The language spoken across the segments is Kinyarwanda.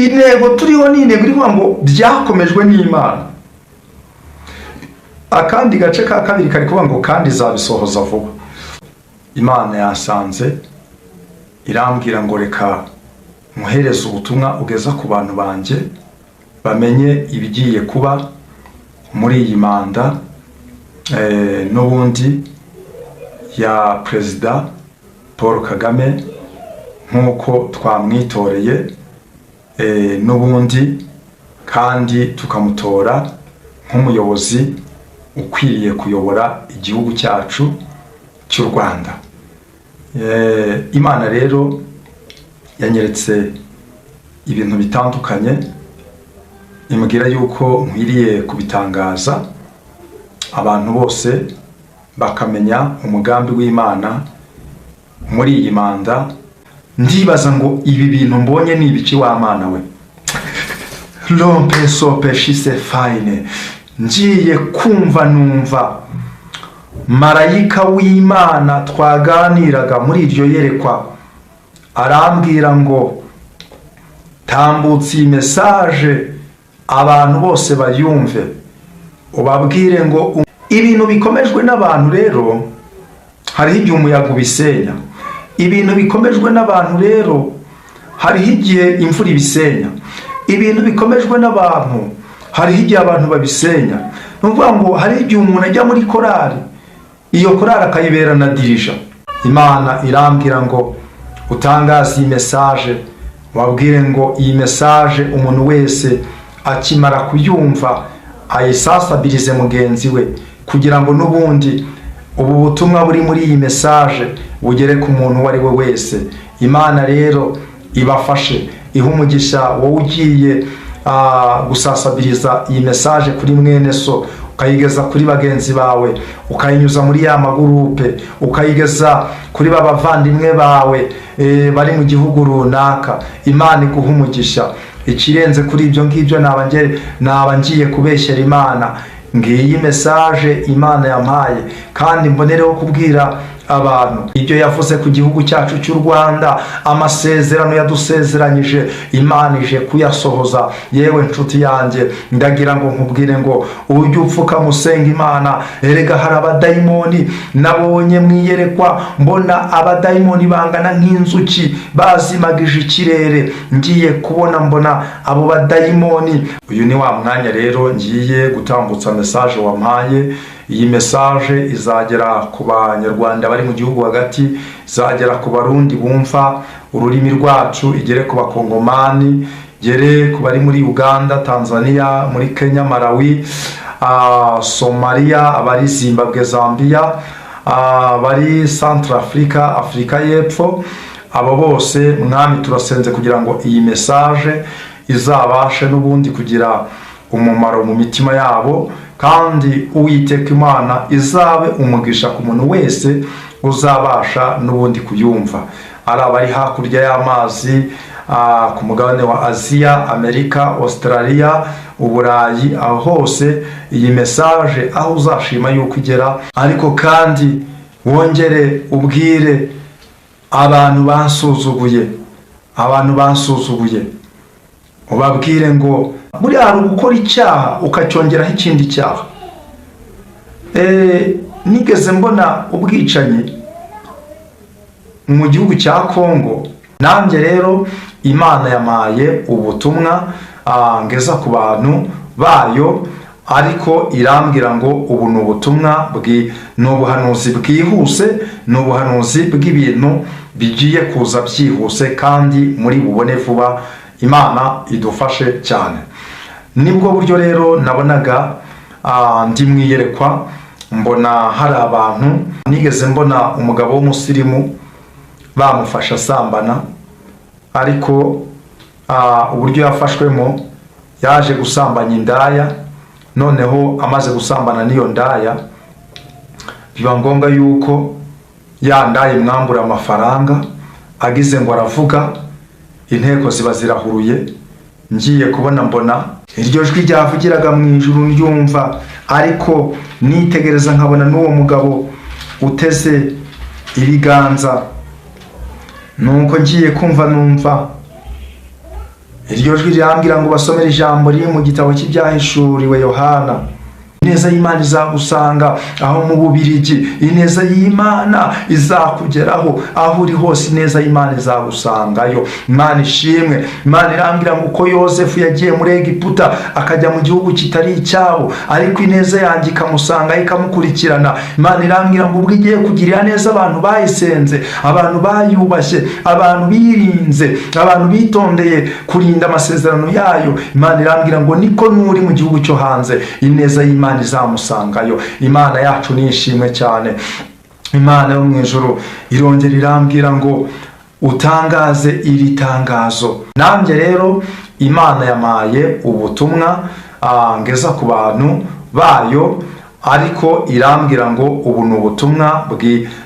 Intego turiho ni intego irivuga ngo byakomejwe n'Imana. Akandi gace ka kabiri kari kuvuga ngo kandi izabisohoza vuba. Imana yasanze irambwira ngo reka nkohereze ubutumwa ugeza ku bantu banjye, bamenye ibigiye kuba muri iyi manda n'ubundi ya Perezida Paul Kagame nk'uko twamwitoreye n'ubundi, kandi tukamutora nk'umuyobozi ukwiriye kuyobora igihugu cyacu cy'u Rwanda. Imana rero yanyeretse ibintu bitandukanye, imbwira yuko nkwiriye kubitangaza abantu bose bakamenya umugambi w'Imana muri iyi manda. Ndibaza ngo ibi bintu mbonye ni ibiki wa Mana we? Rompe sope shise fayine. Ngiye kumva numva marayika w'Imana twaganiraga muri iryo yerekwa arambwira ngo tambutse iyi message, abantu bose bayumve, ubabwire ngo ibintu bikomejwe n'abantu rero hariho igihe umuyaga ubisenya. Ibintu bikomejwe n'abantu rero hariho igihe imvura ibisenya. Ibintu bikomejwe n'abantu hariho igihe abantu babisenya. Ni ukuvuga ngo hariho igihe umuntu ajya muri korari, iyo korari akayibera na dirigeant. Imana irambwira ngo utangaze iyi message, wabwire ngo iyi message umuntu wese akimara kuyumva ayisasabirize mugenzi we, kugira ngo n'ubundi ubu butumwa buri muri iyi message bugere ku muntu uwo ari we wese. Imana rero ibafashe, ihe umugisha wowe ugiye gusasabiriza iyi message kuri mwene so, ukayigeza kuri bagenzi bawe, ukayinyuza muri ya ma groupe, ukayigeza kuri ba bavandimwe bawe bari mu gihugu runaka. Imana iguha umugisha. Ikirenze kuri ibyo ngibyo naba ngiye kubeshyera Imana. Ngiyi message Imana yampaye, kandi mbonereho kubwira abantu ibyo yavuze ku gihugu cyacu cy'u Rwanda. Amasezerano yadusezeranyije, Imana ije kuyasohoza. Yewe nshuti yanjye, ndagira ngo nkubwire ngo ujye upfuka musenga Imana. Erega hari abadayimoni nabonye mu iyerekwa. Mbona abadayimoni bangana nk'inzuki bazimagije ikirere. Ngiye kubona mbona abo badayimoni. Uyu ni wa mwanya rero ngiye gutambutsa message wampaye. Iyi message izagera ku Banyarwanda bari mu gihugu hagati, izagera ku Barundi bumva ururimi rwacu, igere ku Bakongomani, igere ku bari muri Uganda, Tanzania, muri Kenya, Malawi, Somalia, abari Zimbabwe, Zambia, abari Central Africa, Afurika y'Epfo, abo bose. Mwami, turasenze kugira ngo iyi message izabashe n'ubundi kugira umumaro mu mitima yabo, kandi Uwiteka Imana izabe umugisha ku muntu wese uzabasha n'ubundi kuyumva, ari abari hakurya y'amazi ku mugabane wa Aziya, Amerika, Australia, Uburayi, aho hose iyi message aho uzashima yuko igera. Ariko kandi wongere ubwire abantu bansuzuguye, abantu bansuzuguye, ubabwire ngo buriya hari ugukora icyaha ukacyongeraho ikindi cyaha. Nigeze mbona ubwicanyi mu gihugu cya Kongo. Nanjye rero Imana yampaye ubutumwa ngeza ku bantu bayo, ariko irambwira ngo ubu ni ubutumwa ni ubuhanuzi bwihuse, ni ubuhanuzi bw'ibintu bigiye kuza byihuse kandi muri bubone vuba. Imana idufashe cyane. Nibwo buryo rero nabonaga ndi mu iyerekwa, mbona hari abantu. Nigeze mbona umugabo w'umusirimu bamufashe asambana, ariko uburyo yafashwemo, yaje gusambanya indaya. Noneho amaze gusambana n'iyo ndaya, biba ngombwa yuko ya ndaya imwambura amafaranga. Agize ngo aravuga, inteko ziba zirahuruye. Ngiye kubona mbona iryo jwi ryavugiraga mu ijuru ryumva, ariko nitegereza nkabona n'uwo mugabo uteze ibiganza. Nuko ngiye kumva numva Iryo jwi rirambwira ngo basomere ijambo riri mu gitabo cy'Ibyahishuriwe Yohana. Ineza y'Imana izagusanga aho mu Bubirigi, ineza y'Imana izakugeraho aho uri hose, ineza y'Imana izagusangayo. Imana ishimwe. Imana irambwira ngo uko Yosefu yagiye muri Egiputa, akajya mu gihugu kitari icyabo, ariko ineza yanjye ikamusanga, ikamukurikirana. Imana irambwira ngo ubwo igiye kugirira neza abantu bayisenze, abantu bayubashye, abantu birinze, abantu bitondeye kurinda amasezerano yayo, Imana irambwira ngo niko n'uri mu gihugu cyo hanze ineza y'Imana izamusangayo. Imana yacu ni ishimwe cyane. Imana yo mu ijuru irongera irambwira ngo utangaze iri tangazo. Nanjye rero Imana yamaye ubutumwa ngeza ku bantu bayo, ariko irambwira ngo ubu ni ubutumwa,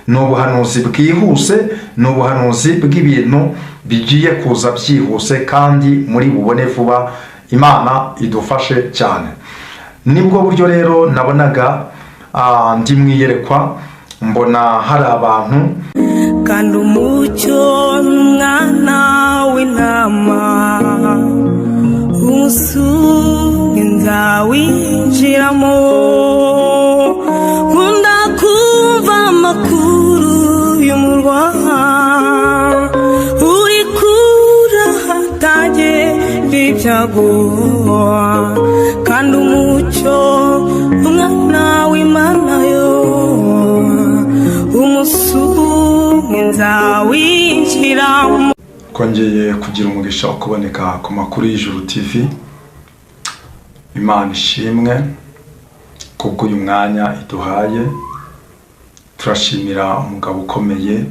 ni ubuhanuzi bwihuse, ni ubuhanuzi bw'ibintu bigiye kuza byihuse kandi muri bubone vuba. Imana idufashe cyane. Nibwo buryo rero nabonaga, ndi mu iyerekwa, mbona hari abantu. Kandi umucyo n'umwana w'intama, umusumwe nzawinjiramo. Nkunda kumva amakuru y'umurwa uri kure ahatagera ibyago, kandi umucyo umwana w'Imana yo, umusumwe nzawinjiramo. Kongeye kugira umugisha wo kuboneka ku Makuru y'Ijuru TV. Imana ishimwe kubw'uyu mwanya iduhaye. Turashimira umugabo ukomeye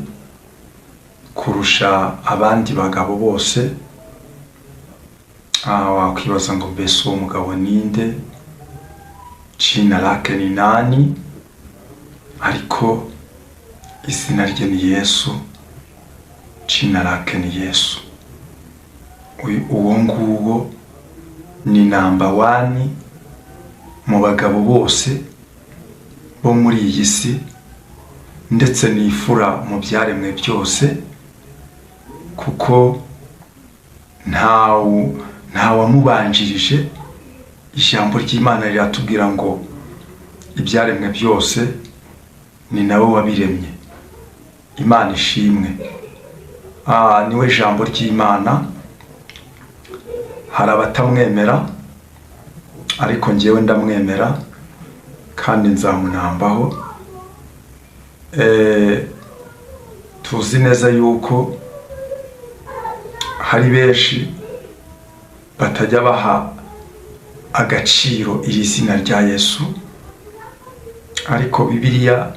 kurusha abandi bagabo bose. Wakwibaza ngo mbese uwo mugabo ninde? Jina lake ni nani? Ariko izina rye ni Yesu. Jina lake ni Yesu. Uwo nguwo ni number one mu bagabo bose bo muri iyi si, ndetse ni imfura mu byaremwe byose, kuko ntawamubanjirije. Ijambo ry'Imana riratubwira ngo ibyaremwe byose ni nawe wabiremye. Imana ishimwe. Niwe jambo ry'Imana. Hari abatamwemera, ariko ngewe ndamwemera kandi nzamunambaho. Tuzi neza yuko hari benshi batajya baha agaciro iri zina rya Yesu, ariko Bibiliya,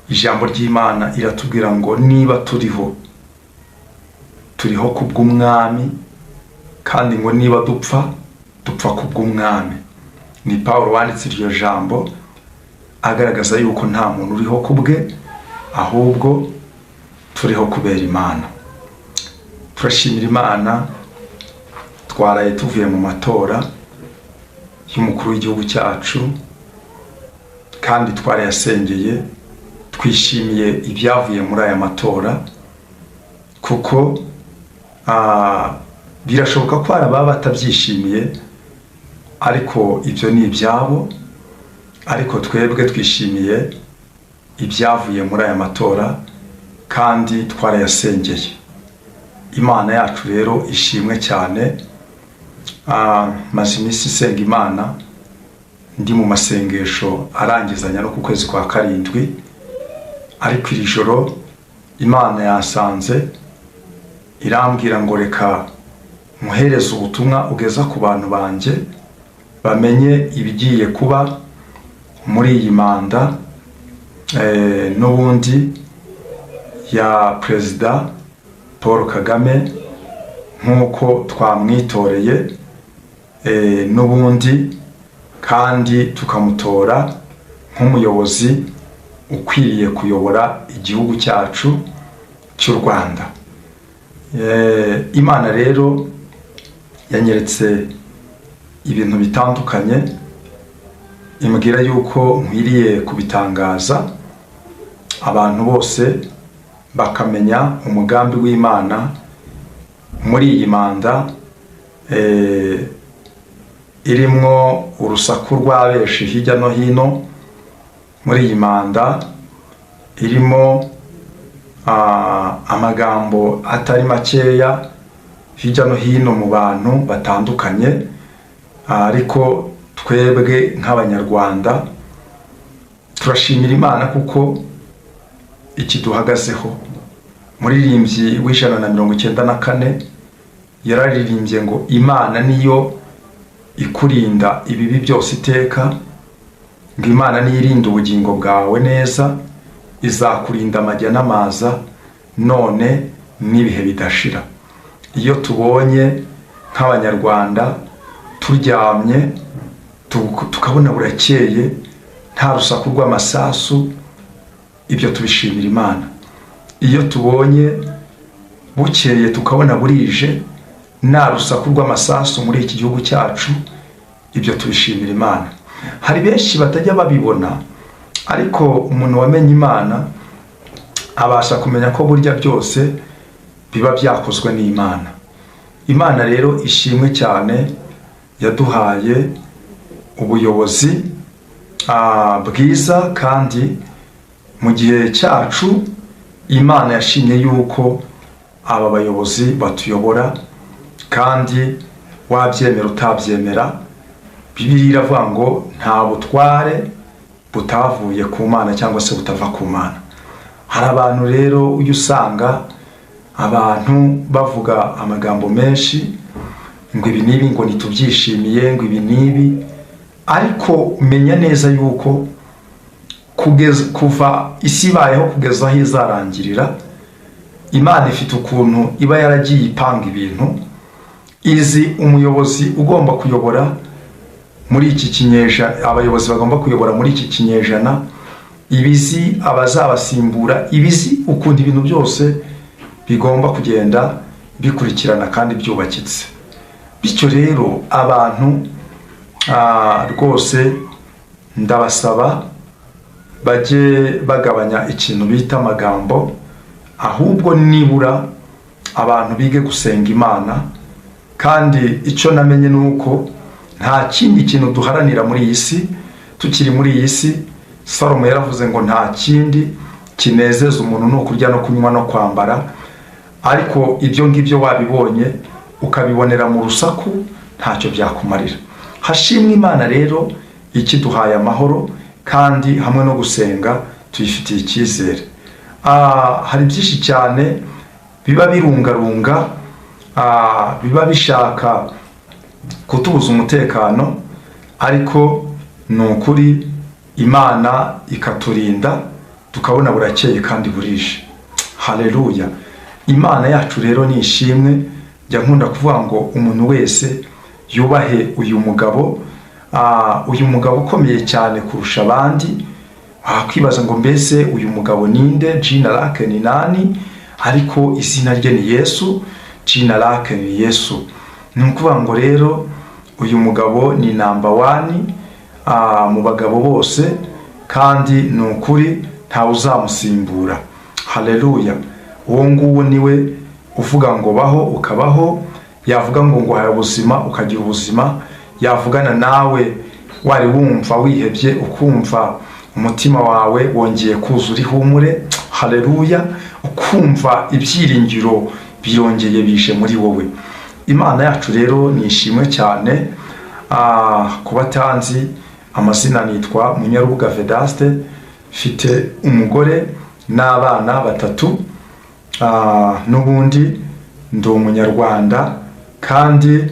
ijambo ry'Imana, iratubwira ngo niba turiho, turiho kubw'Umwami, kandi ngo niba dupfa, dupfa kubw'Umwami. Ni Paul wanditse iryo jambo, agaragaza yuko nta muntu uriho ku bwe, ahubwo turiho kubera Imana. Turashimira Imana. Twaraye tuvuye mu matora y'umukuru w'igihugu cyacu kandi twarayasengeye. Twishimiye ibyavuye muri aya matora, kuko birashoboka ko hari ababa batabyishimiye, ariko ibyo ni ibyabo. Ariko twebwe twishimiye ibyavuye muri aya matora kandi twarayasengeye. Imana yacu rero ishimwe cyane. Maze iminsi isenga Imana, ndi mu masengesho arangizanya no ku kwezi kwa karindwi, ariko iri joro Imana yasanze, irambwira ngo reka nkuhereze ubutumwa ugeza ku bantu banjye, bamenye ibigiye kuba muri iyi manda n'ubundi ya Perezida Paul Kagame, nk'uko twamwitoreye n'ubundi, kandi tukamutora nk'umuyobozi ukwiriye kuyobora igihugu cyacu cy'u Rwanda. Imana rero yanyeretse ibintu bitandukanye, imbwira yuko nkwiriye kubitangaza abantu bose bakamenya umugambi w'Imana muri iyi manda. irimwo urusaku rwa benshi hirya no hino. Muri iyi manda irimo amagambo atari makeya hirya no hino mu bantu batandukanye, ariko twebwe nk'Abanyarwanda turashimira Imana kuko ikiduhagazeho. Muririmbyi w'194 yararirimbye ngo: "Imana niyo ikurinda ibibi byose iteka", ngo Imana niyo irinda ubugingo bwawe neza, izakurinda amajya n'amaza none n'ibihe bidashira. Iyo tubonye nk'Abanyarwanda turyamye, tukabona burakeye nta rusaku rw'amasasu, ibyo tubishimira Imana. Iyo tubonye bukeye tukabona burije nta rusaku rw'amasasu muri iki gihugu cyacu, ibyo tubishimira Imana. Hari benshi batajya babibona, ariko umuntu wamenye Imana abasha kumenya ko burya byose biba byakozwe n'Imana. Imana rero ishimwe cyane, yaduhaye ubuyobozi bwiza, kandi mu gihe cyacu Imana yashimye yuko aba bayobozi batuyobora. Kandi wabyemera utabyemera, Bibiliya iravuga ngo nta butware butavuye ku Mana cyangwa se butava ku Mana. Hari abantu rero ujya usanga abantu bavuga amagambo menshi ngo ibi n'ibi, ngo ntitubyishimiye, ngo ibi n'ibi, ariko menya neza yuko kugeza kuva isi ibayeho kugeza aho izarangirira, Imana ifite ukuntu iba yaragiye ipanga ibintu. Izi umuyobozi ugomba kuyobora muri iki kinyejana, abayobozi bagomba kuyobora muri iki kinyejana, ibizi abazabasimbura, ibizi ukuntu ibintu byose bigomba kugenda bikurikirana kandi byubakitse. Bityo rero abantu rwose ndabasaba bajye bagabanya ikintu bita amagambo, ahubwo nibura abantu bige gusenga Imana. Kandi icyo namenye ni uko nta kindi kintu duharanira muri iyi si tukiri muri iyi si. Salomo yaravuze ngo nta kindi kinezeza umuntu ni ukurya no kunywa no kwambara, ariko ibyo ngibyo wabibonye ukabibonera mu rusaku, ntacyo byakumarira. Hashimwe Imana rero ikiduhaye amahoro, kandi hamwe no gusenga tuyifitiye icyizere. Hari byinshi cyane biba birungarunga, biba bishaka kutubuza umutekano, ariko ni ukuri Imana ikaturinda tukabona burakeye kandi burije. Haleluya! Imana yacu rero ni ishimwe. Njya nkunda kuvuga ngo umuntu wese yubahe uyu mugabo, uyu mugabo ukomeye cyane kurusha abandi. Wakwibaza ngo mbese uyu mugabo ninde? Jina lake ni nani? Ariko izina rye ni Yesu, jina lake ni Yesu. Ni ukuvuga ngo rero uyu mugabo ni number one mu bagabo bose, kandi ni ukuri ntawe uzamusimbura. Haleluya! Uwo nguwo niwe uvuga ngo baho ukabaho, yavuga ngo nguhaye ubuzima ukagira ubuzima, yavugana nawe wari wumva wihebye ukumva umutima wawe wongeye kuzura ihumure. Haleluya! Ukumva ibyiringiro birongeye bije muri wowe. Imana yacu rero ni ishimwe cyane. Ku batanzi amazina, nitwa Munyarubuga Vedaste, mfite umugore n'abana batatu. N'ubundi ndi Umunyarwanda kandi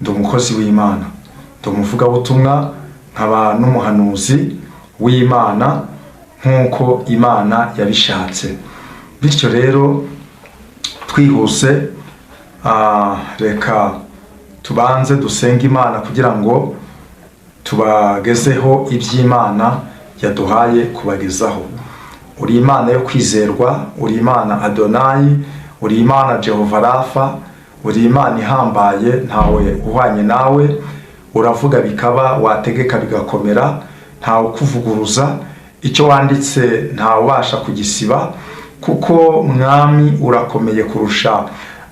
ndi umukozi w'Imana, ndi umuvugabutumwa nkaba n'umuhanuzi w'Imana nk'uko Imana yabishatse. Bityo rero twihuse, reka tubanze dusenge Imana kugira ngo tubagezeho iby'Imana yaduhaye kubagezaho. Uri Imana yo kwizerwa, uri Imana Adonayi, uri Imana Jehova Rafa, uri Imana ihambaye, ntawe uhwanye nawe. Uravuga bikaba, wategeka bigakomera, ntawe ukuvuguruza. Icyo wanditse ntawe ubasha kugisiba, kuko Mwami urakomeye kurusha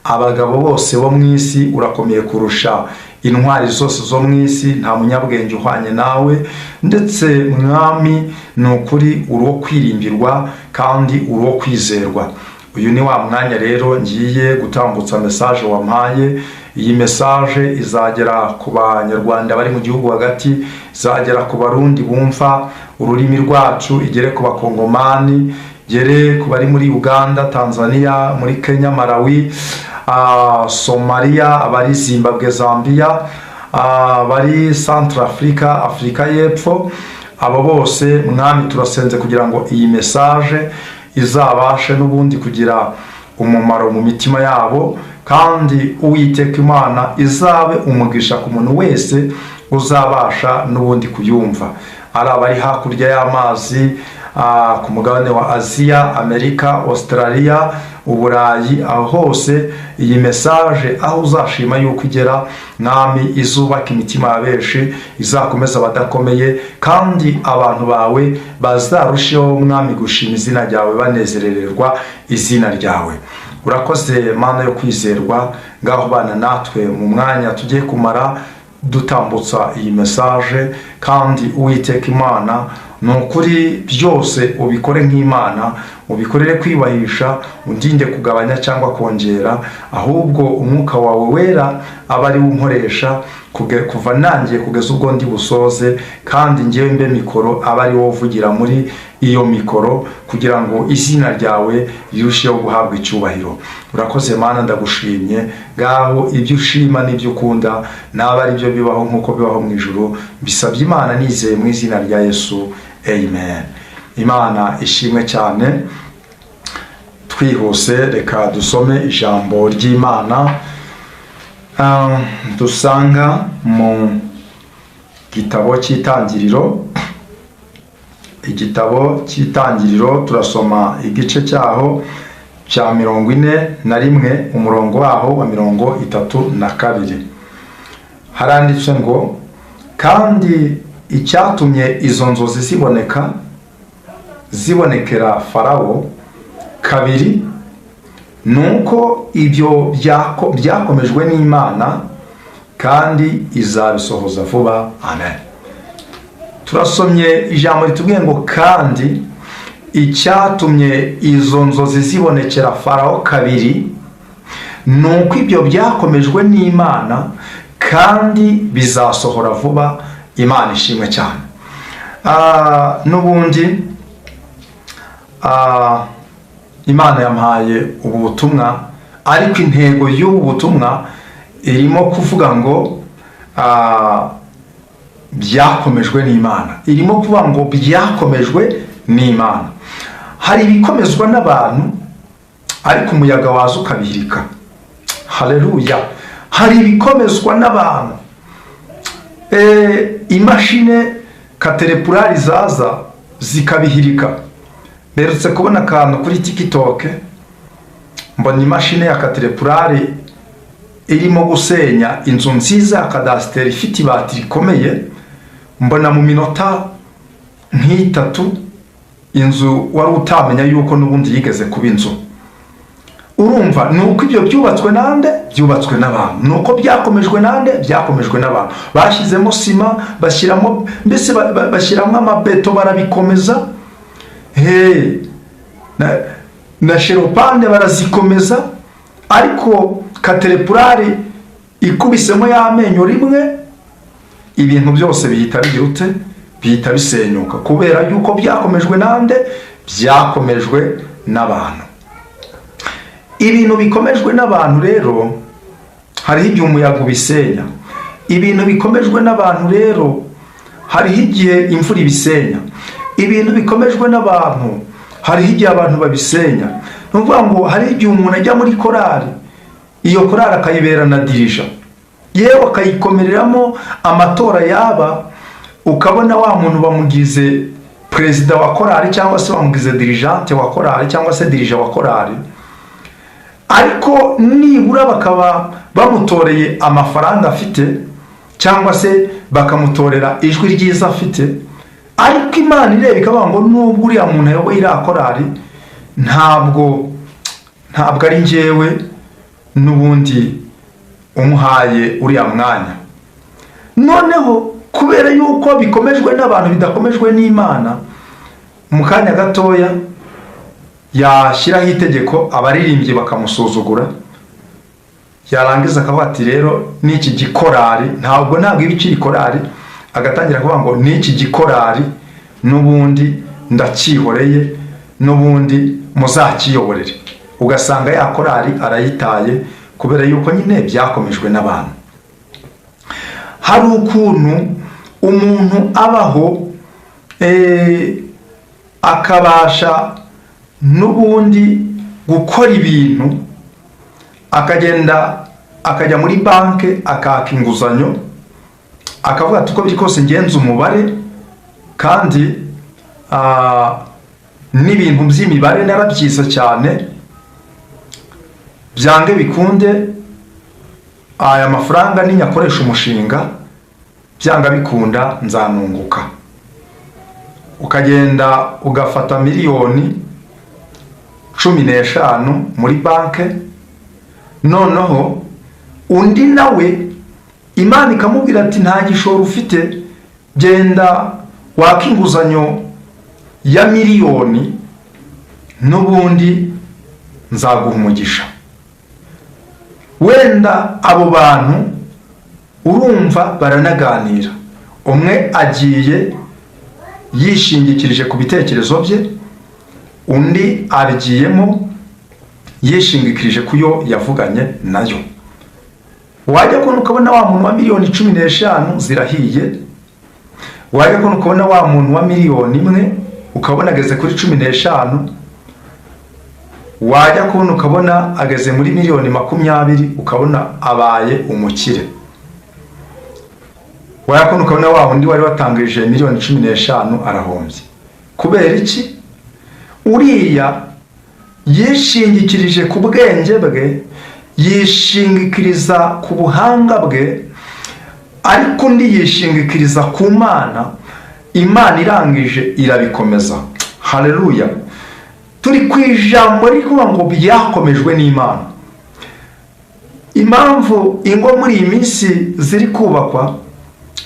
abagabo bose bo mu isi, urakomeye kurusha intwari zose zo mu isi, nta munyabwenge uhwanye nawe. Ndetse Mwami, ni ukuri uri uwo kwiringirwa kandi uri uwo kwizerwa. Uyu ni wa mwanya rero ngiye gutambutsa message wampaye. Iyi message izagera ku Banyarwanda bari mu gihugu hagati, izagera ku Barundi bumva ururimi rwacu, igere ku Bakongomani, igere ku bari muri Uganda, Tanzania, muri Kenya, Malawi, Somalia, abari Zimbabwe, Zambia, abari Central Africa, Afurika y'Epfo. Abo bose, Mwami, turasenze kugira ngo iyi message izabashe n'ubundi kugira umumaro mu mitima yabo, kandi Uwiteka Imana izabe umugisha ku muntu wese uzabasha n'ubundi kuyumva, ari abari hakurya y'amazi, ku mugabane wa Aziya, Amerika, Australia, Uburayi, aho hose iyi message aho uzashima yuko igera, Mwami, izubaka imitima ya benshi, izakomeza abadakomeye, kandi abantu bawe bazarusheho, Mwami, gushima izina ryawe, banezerererwa izina ryawe. Urakoze, Mana yo kwizerwa. Ngaho bana natwe mu mwanya tugiye kumara dutambutsa iyi message, kandi Uwiteka Imana, ni ukuri byose ubikore nk'Imana, ubikorere kwiyubahisha, undinde kugabanya cyangwa kongera, ahubwo Umwuka wawe Wera aba ari we unkoresha kuva nangiye kugeza ubwo ndi busoze, kandi ngewe mbe mikoro, aba ari wowe uvugira muri iyo mikoro kugira ngo izina ryawe rirusheho guhabwa icyubahiro. Urakoze Mana, ndagushimye. Ngaho ibyo ushima n'ibyo ukunda naba ari byo bibaho nk'uko bibaho mu ijuru. Mbisabye Imana nizeye mu izina rya Yesu, amen. Imana ishimwe cyane. Twihuse, reka dusome ijambo ry'Imana dusanga mu gitabo cy'Itangiriro. Igitabo cy'Itangiriro, turasoma igice cyaho cya 41, umurongo waho wa 32. Haranditswe ngo: "Kandi icyatumye izo nzozi ziboneka, zibonekera Farawo kabiri, ni uko ibyo byakomejwe n'Imana, kandi izabisohoza vuba." Amen. Turasomye ijambo ritubwiye ngo: "Kandi icyatumye izo nzozi zibonekera Farawo kabiri, ni uko ibyo byakomejwe n'Imana, kandi bizasohora vuba." Imana ishimwe cyane. N'ubundi Imana yampaye ubu butumwa, ariko intego y'ubu butumwa irimo kuvuga ngo byakomejwe n'Imana. Irimo kuvuga ngo byakomejwe n'Imana. Hari ibikomezwa n'abantu, ariko umuyaga waza ukabihirika. Haleluya! Hari ibikomezwa n'abantu, imashini caterpillar zaza zikabihirika. Mperutse kubona akantu kuri TikTok, mbona imashini ya caterpillar irimo gusenya inzu nziza ya kadasiteri ifite ibati rikomeye. Mbona mu minota nk'itatu inzu wari utamenya yuko n'ubundi yigeze kuba inzu. Urumva, ni uko ibyo byubatswe nande? Byubatswe n'abantu. Ni uko byakomejwe nande? Byakomejwe n'abantu. Bashyizemo sima, bashyiramo mbese bashyiramo amabeto, barabikomeza. Hey, na charpente barazikomeza, ariko caterpillar ikubisemo y'amenyo rimwe, ibintu byose bihita bigira ute? Bihita bisenyuka. Kubera yuko byakomejwe nande? Byakomejwe n'abantu. Ibintu bikomejwe n'abantu rero, hariho igihe umuyaga ubisenya. Ibintu bikomejwe n'abantu rero, hariho igihe imvura ibisenya. Ibintu bikomejwe n'abantu, hariho igihe abantu babisenya. Ni ukuvuga ngo hariho igihe umuntu ajya muri korari, iyo korari akayibera na dirigeant, yewe akayikomereramo, amatora yaba ukabona wa muntu bamugize perezida wa korari, cyangwa se bamugize dirigeante wa korari, cyangwa se dirigeant wa korari, ariko nibura bakaba bamutoreye amafaranga afite, cyangwa se bakamutorera ijwi ryiza afite. Ariko Imana ireba ikavuga ngo: "Nubwo uriya muntu ayoboye iriya korari, ntabwo ari njyewe." N'ubundi umuhaye uriya mwanya. Noneho kubera yuko bikomejwe n'abantu, bidakomejwe n'Imana, mu kanya gatoya yashyiraho itegeko, abaririmbyi bakamusuzugura. Yarangiza akavuga ati: "Rero n'iki gikorari ntabwo iba ikiri korari." Agatangira kuvuga ngo: "N'iki gikorari n'ubundi ndacyihoreye, n'ubundi muzakiyoborere." Ugasanga ya korari arayitaye, kubera yuko nyine byakomejwe n'abantu. Hari ukuntu umuntu abaho, akabasha n'ubundi gukora ibintu, akagenda akajya muri banki, akaka inguzanyo, akavuga ati: "Uko biri kose ngenza umubare, kandi n'ibintu by'imibare narabyize cyane, byange bikunde aya mafaranga ninyakoresha umushinga, byanga bikunda nzanunguka." Ukagenda ugafata miliyoni 15 muri banki. Noneho undi nawe Imana ikamubwira ati: "Nta gishoro ufite, genda waka inguzanyo ya miliyoni, n'ubundi nzaguha umugisha." Wenda abo bantu urumva baranaganira, umwe agiye yishingikirije ku bitekerezo bye, undi abigiyemo yishingikirije ku yo yavuganye nayo. Wajya kubona ukabona wa muntu wa miliyoni 15 zirahiye, wajya kubona ukabona wa muntu wa miliyoni 1 ukabona ageze kuri 15, wajya kubona ukabona ageze muri miliyoni 20, ukabona abaye umukire. Wajya kubona ukabona wa wundi wari watangije miliyoni 15 arahombye. Kubera iki? Uriya yishingikirije ku bwenge bwe, yishingikiriza ku buhanga bwe, ariko undi yishingikiriza ku Mana. Imana irangije irabikomeza. Haleluya! Turi ku ijambo riri kuvuga ngo byakomejwe n'Imana. Impamvu ingo muri iyi minsi ziri kubakwa,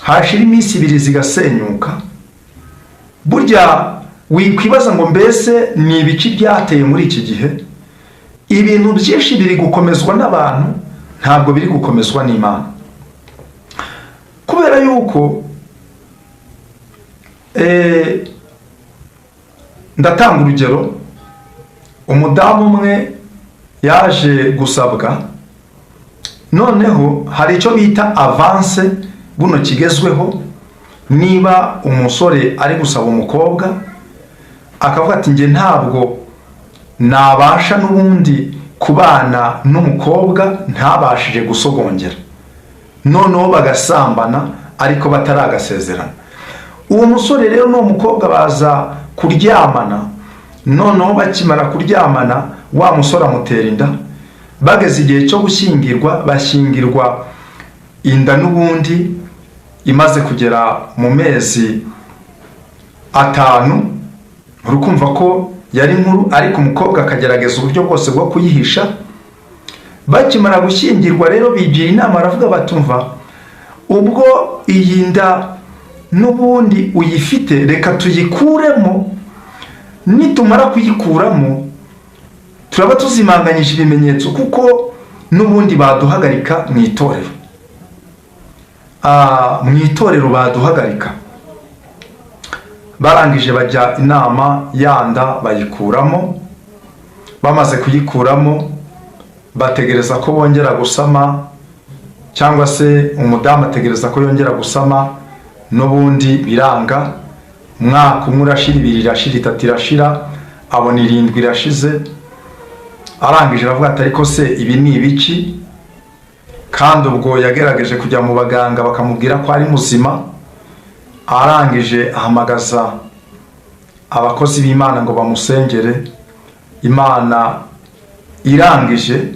hashira iminsi 2 zigasenyuka, burya wikwibaza ngo: "Mbese ni ibiki byateye muri iki gihe?" Ibintu byinshi biri gukomezwa n'abantu, ntabwo biri gukomezwa n'Imana, kubera yuko ndatanga urugero. Umudamu umwe yaje gusabwa. Noneho hari icyo bita avance buno kigezweho. Niba umusore ari gusaba umukobwa, akavuga ati: "Njye ntabwo nabasha n'ubundi kubana n'umukobwa ntabashije gusogongera." Noneho bagasambana ariko bataragasezerana. Uwo musore rero n'uwo mukobwa baza kuryamana. Noneho bakimara kuryamana, wa musore amutera inda. Bageze igihe cyo gushyingirwa, bashyingirwa inda n'ubundi imaze kugera mu mezi 5. Uri kumva ko yari nkuru, ariko umukobwa akagerageza uburyo bwose bwo kuyihisha. Bakimara gushyingirwa rero, bigira inama, baravuga batumva: "Ubwo iyi nda n'ubundi uyifite, reka tuyikuremo. Nitumara kuyikuramo, turaba tuzimanganyije ibimenyetso, kuko n'ubundi baduhagarika mu itorero." Mu itorero baduhagarika. Barangije bajya inama, yanda bayikuramo. Bamaze kuyikuramo, bategereza ko bongera gusama, cyangwa se umudamu ategereza ko yongera gusama, n'ubundi biranga. Umwaka umwe urashira, 2 irashira, 3 irashira, abona 7 irashize. Arangije aravuga ati: "Ariko se ibi ni ibiki?" Kandi ubwo yagerageje kujya mu baganga, bakamubwira ko ari muzima. Arangije ahamagaza abakozi b'Imana ngo bamusengere. Imana irangije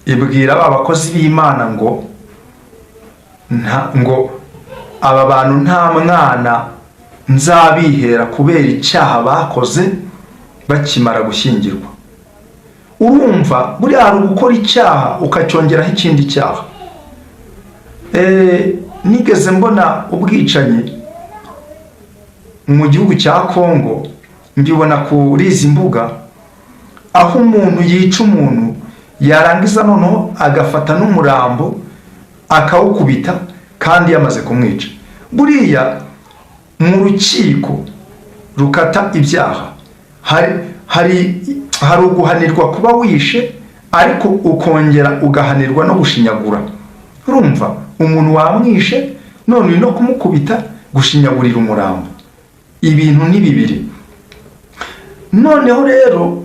ibwira ba bakozi b'Imana ngo ngo aba bantu nta mwana nzabihera, kubera icyaha bakoze bakimara gushyingirwa. Urumva, buriya hari ugukora icyaha ukacyongeraho ikindi cyaha. Nigeze mbona ubwicanyi mu gihugu cya Kongo, mbibona kuri izi mbuga, aho umuntu yica umuntu, yarangiza noneho agafata n'umurambo akawukubita kandi yamaze kumwica. Buriya mu rukiko rukata ibyaha hari uguhanirwa kuba wishe, ariko ukongera ugahanirwa no gushinyagura. Urumva, umuntu wamwishe, none uri no kumukubita, gushinyagurira umurambo, ibintu ni bibiri. Noneho rero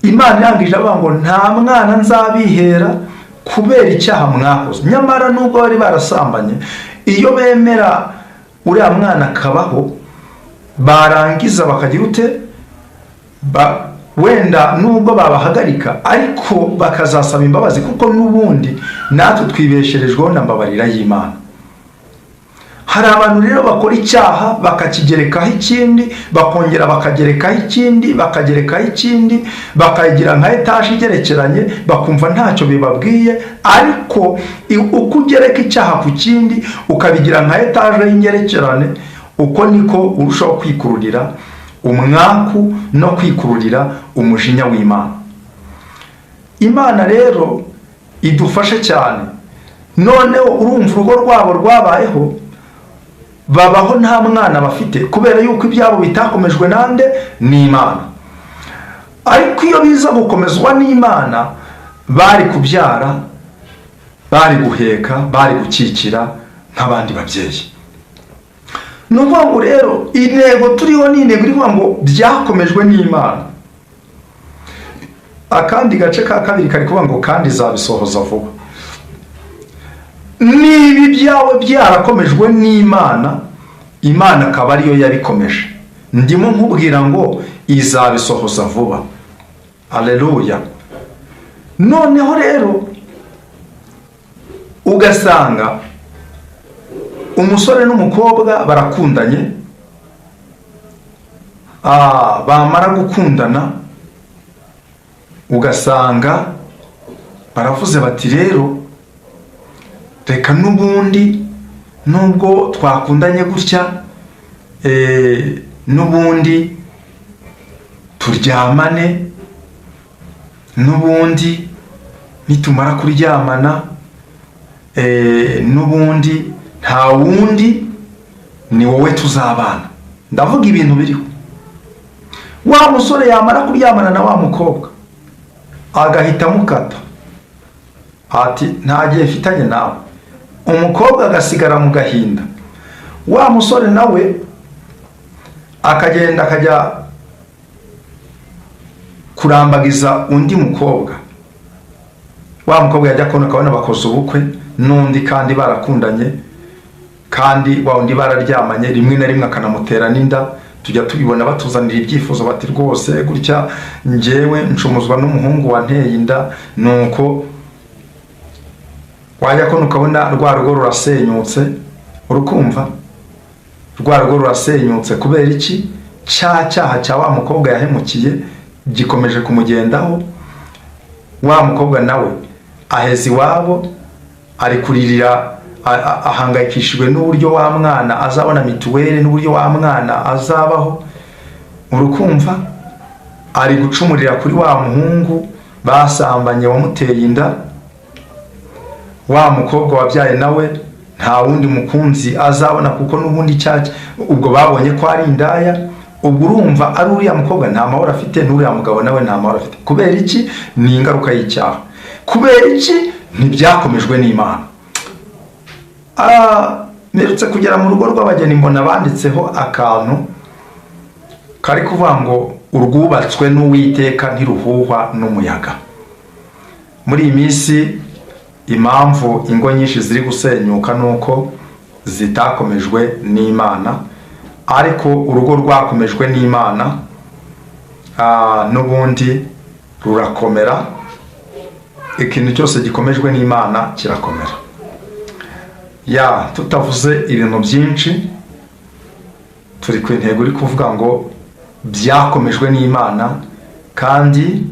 Imana irangije avuga ngo nta mwana nzabihera kubera icyaha mwakoze. Nyamara nubwo bari barasambanye, iyo bemera uriya mwana akabaho, barangiza bakagira ute? Wenda nubwo babahagarika, ariko bakazasaba imbabazi, kuko n'ubundi natwe twibesherejweho na mbabarira y'Imana. Hari abantu rero bakora icyaha bakakigerekaho ikindi, bakongera bakagerekaho ikindi, bakagerekaho ikindi, bakagira nka etaje igerekeranye, bakumva ntacyo bibabwiye. Ariko uko ugereka icyaha ku kindi, ukabigira nka etaje y'ingerekerane, uko niko urushaho kwikururira umwaku no kwikururira umujinya w'Imana. Imana rero idufashe cyane. Noneho urumva, urugo rwabo rwabayeho, babaho nta mwana bafite, kubera yuko ibyabo bitakomejwe nande? N'Imana. Ariko iyo biza gukomezwa n'Imana, bari kubyara, bari guheka, bari gukikira nk'abandi babyeyi. Ni ukuvuga ngo rero intego turiho ni intego iri kuvuga ngo byakomejwe n'Imana. Akandi gace ka kabiri kari kuvuga ngo kandi izabisohoza vuba. Niba ibyawe byarakomejwe n'Imana, Imana akaba ariyo yabikomeje, ndimo nkubwira ngo izabisohoza vuba. Aleluya! Noneho rero ugasanga umusore n'umukobwa barakundanye, bamara gukundana ugasanga baravuze bati: "Rero reka n'ubundi nubwo twakundanye gutya, n'ubundi turyamane, n'ubundi nitumara kuryamana, n'ubundi nta wundi, ni wowe tuzabana." Ndavuga ibintu biriho. Wa musore yamara kuryamana na wa mukobwa, agahita amukata ati: "Nta gihe mfitanye nawe." Umukobwa agasigara mu gahinda. Wa musore nawe akagenda akajya kurambagiza undi mukobwa. Wa mukobwa yajya kubona, akabona bakoze ubukwe n'undi kandi barakundanye, kandi wa undi bararyamanye, rimwe na rimwe akanamutera n'inda. Tujya tubibona, batuzanira ibyifuzo bati: "Rwose gutya njyewe ncumuzwa n'umuhungu wanteye inda." Nuko wajya kubona, ukabona rwa rugo rurasenyutse. Urukumva, rwa rugo rurasenyutse. Kubera iki? Cya cyaha cya wa mukobwa yahemukiye gikomeje kumugendaho. Wa mukobwa nawe aheza iwabo ari kuririra, ahangayikishijwe n'uburyo wa mwana azabona mituweli, n'uburyo wa mwana azabaho. Urukumva, ari gucumurira kuri wa muhungu basambanye wamuteye inda. Wa mukobwa wabyaye nawe nta wundi mukunzi azabona, kuko n'ubundi cyaca ubwo babonye ko ari indaya. Ubwo urumva, ari uriya mukobwa nta mahoro afite, n'uriya mugabo nawe nta mahoro afite. Kubera iki? Ni ingaruka y'icyaha. Kubera iki? Ntibyakomejwe n'Imana. Mperutse kugera mu rugo rw'abageni, mbona banditseho akantu kari kuvuga ngo urwubatswe n'Uwiteka ntiruhuhwa n'umuyaga. Muri iyi minsi, impamvu ingo nyinshi ziri gusenyuka ni uko zitakomejwe n'Imana. Ariko urugo rwakomejwe n'Imana, n'ubundi rurakomera. Ikintu cyose gikomejwe n'Imana kirakomera. Ya, tutavuze ibintu byinshi, turi ku intego iri kuvuga ngo byakomejwe n'Imana. Kandi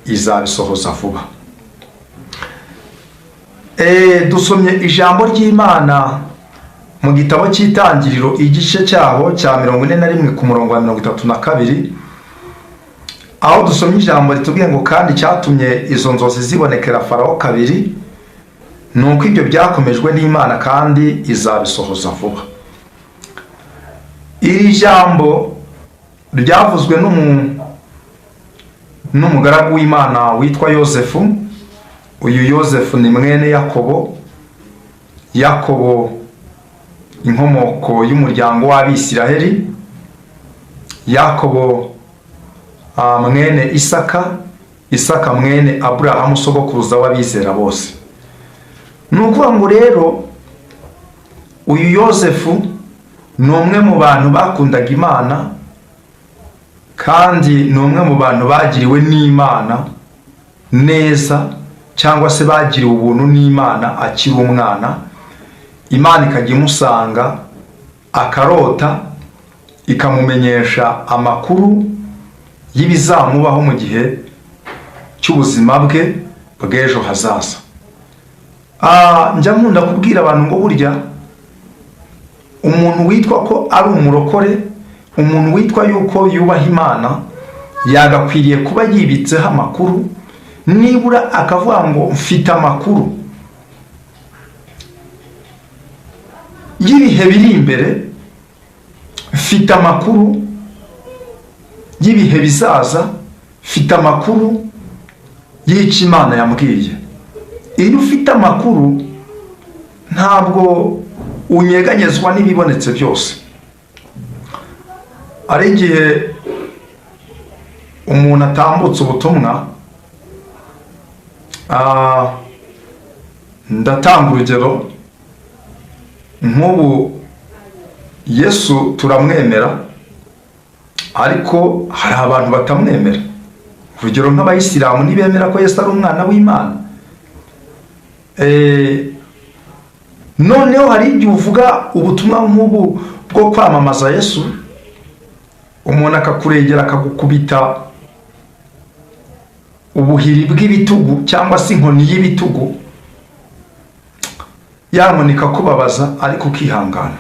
izabisohoza vuba. Dusomye ijambo ry'Imana mu gitabo cy'Itangiriro, igice cyaho cya 41, ku murongo wa 32, aho dusomye ijambo ritubwiye ngo: "Kandi cyatumye izo nzozi zibonekera Farawo kabiri ni uko ibyo byakomejwe n'Imana, kandi izabisohoza vuba." Iri jambo ryavuzwe n'umugaragu w'Imana witwa Yosefu. Uyu Yosefu ni mwene Yakobo. Yakobo, inkomoko y'umuryango w'Abisiraheli. Yakobo mwene Isaka, Isaka mwene Aburahamu, sogokuruza w'abizera bose. Ni ukuvuga ngo rero uyu Yosefu ni umwe mu bantu bakundaga Imana, kandi ni umwe mu bantu bagiriwe n'Imana neza, cyangwa se bagiriwe ubuntu n'Imana akiri umwana. Imana ikajya imusanga akarota, ikamumenyesha amakuru y'ibizamubaho mu gihe cy'ubuzima bwe bw'ejo hazaza. Njya nkunda kubwira abantu ngo burya umuntu witwa ko ari umurokore, umuntu witwa yuko yubaha Imana, yagakwiriye kuba yibitseho amakuru, nibura akavuga ngo: "Mfite amakuru y'ibihe biri imbere, mfite amakuru y'ibihe bizaza, mfite amakuru y'icyo Imana yambwiye." Iyo ufite amakuru, ntabwo unyeganyezwa n'ibibonetse byose. Ari igihe umuntu atambutse ubutumwa, ndatanga urugero nk'ubu: Yesu turamwemera, ariko hari abantu batamwemera. Urugero nk'Abayisilamu ntibemera ko Yesu ari umwana w'Imana. Noneho hari igihe uvuga ubutumwa nk'ubu bwo kwamamaza Yesu, umuntu akakuregera, akagukubita ubuhiri bw'ibitugu cyangwa se inkoni y'ibitugu, ya nkoni ikakubabaza, ariko ukihangana.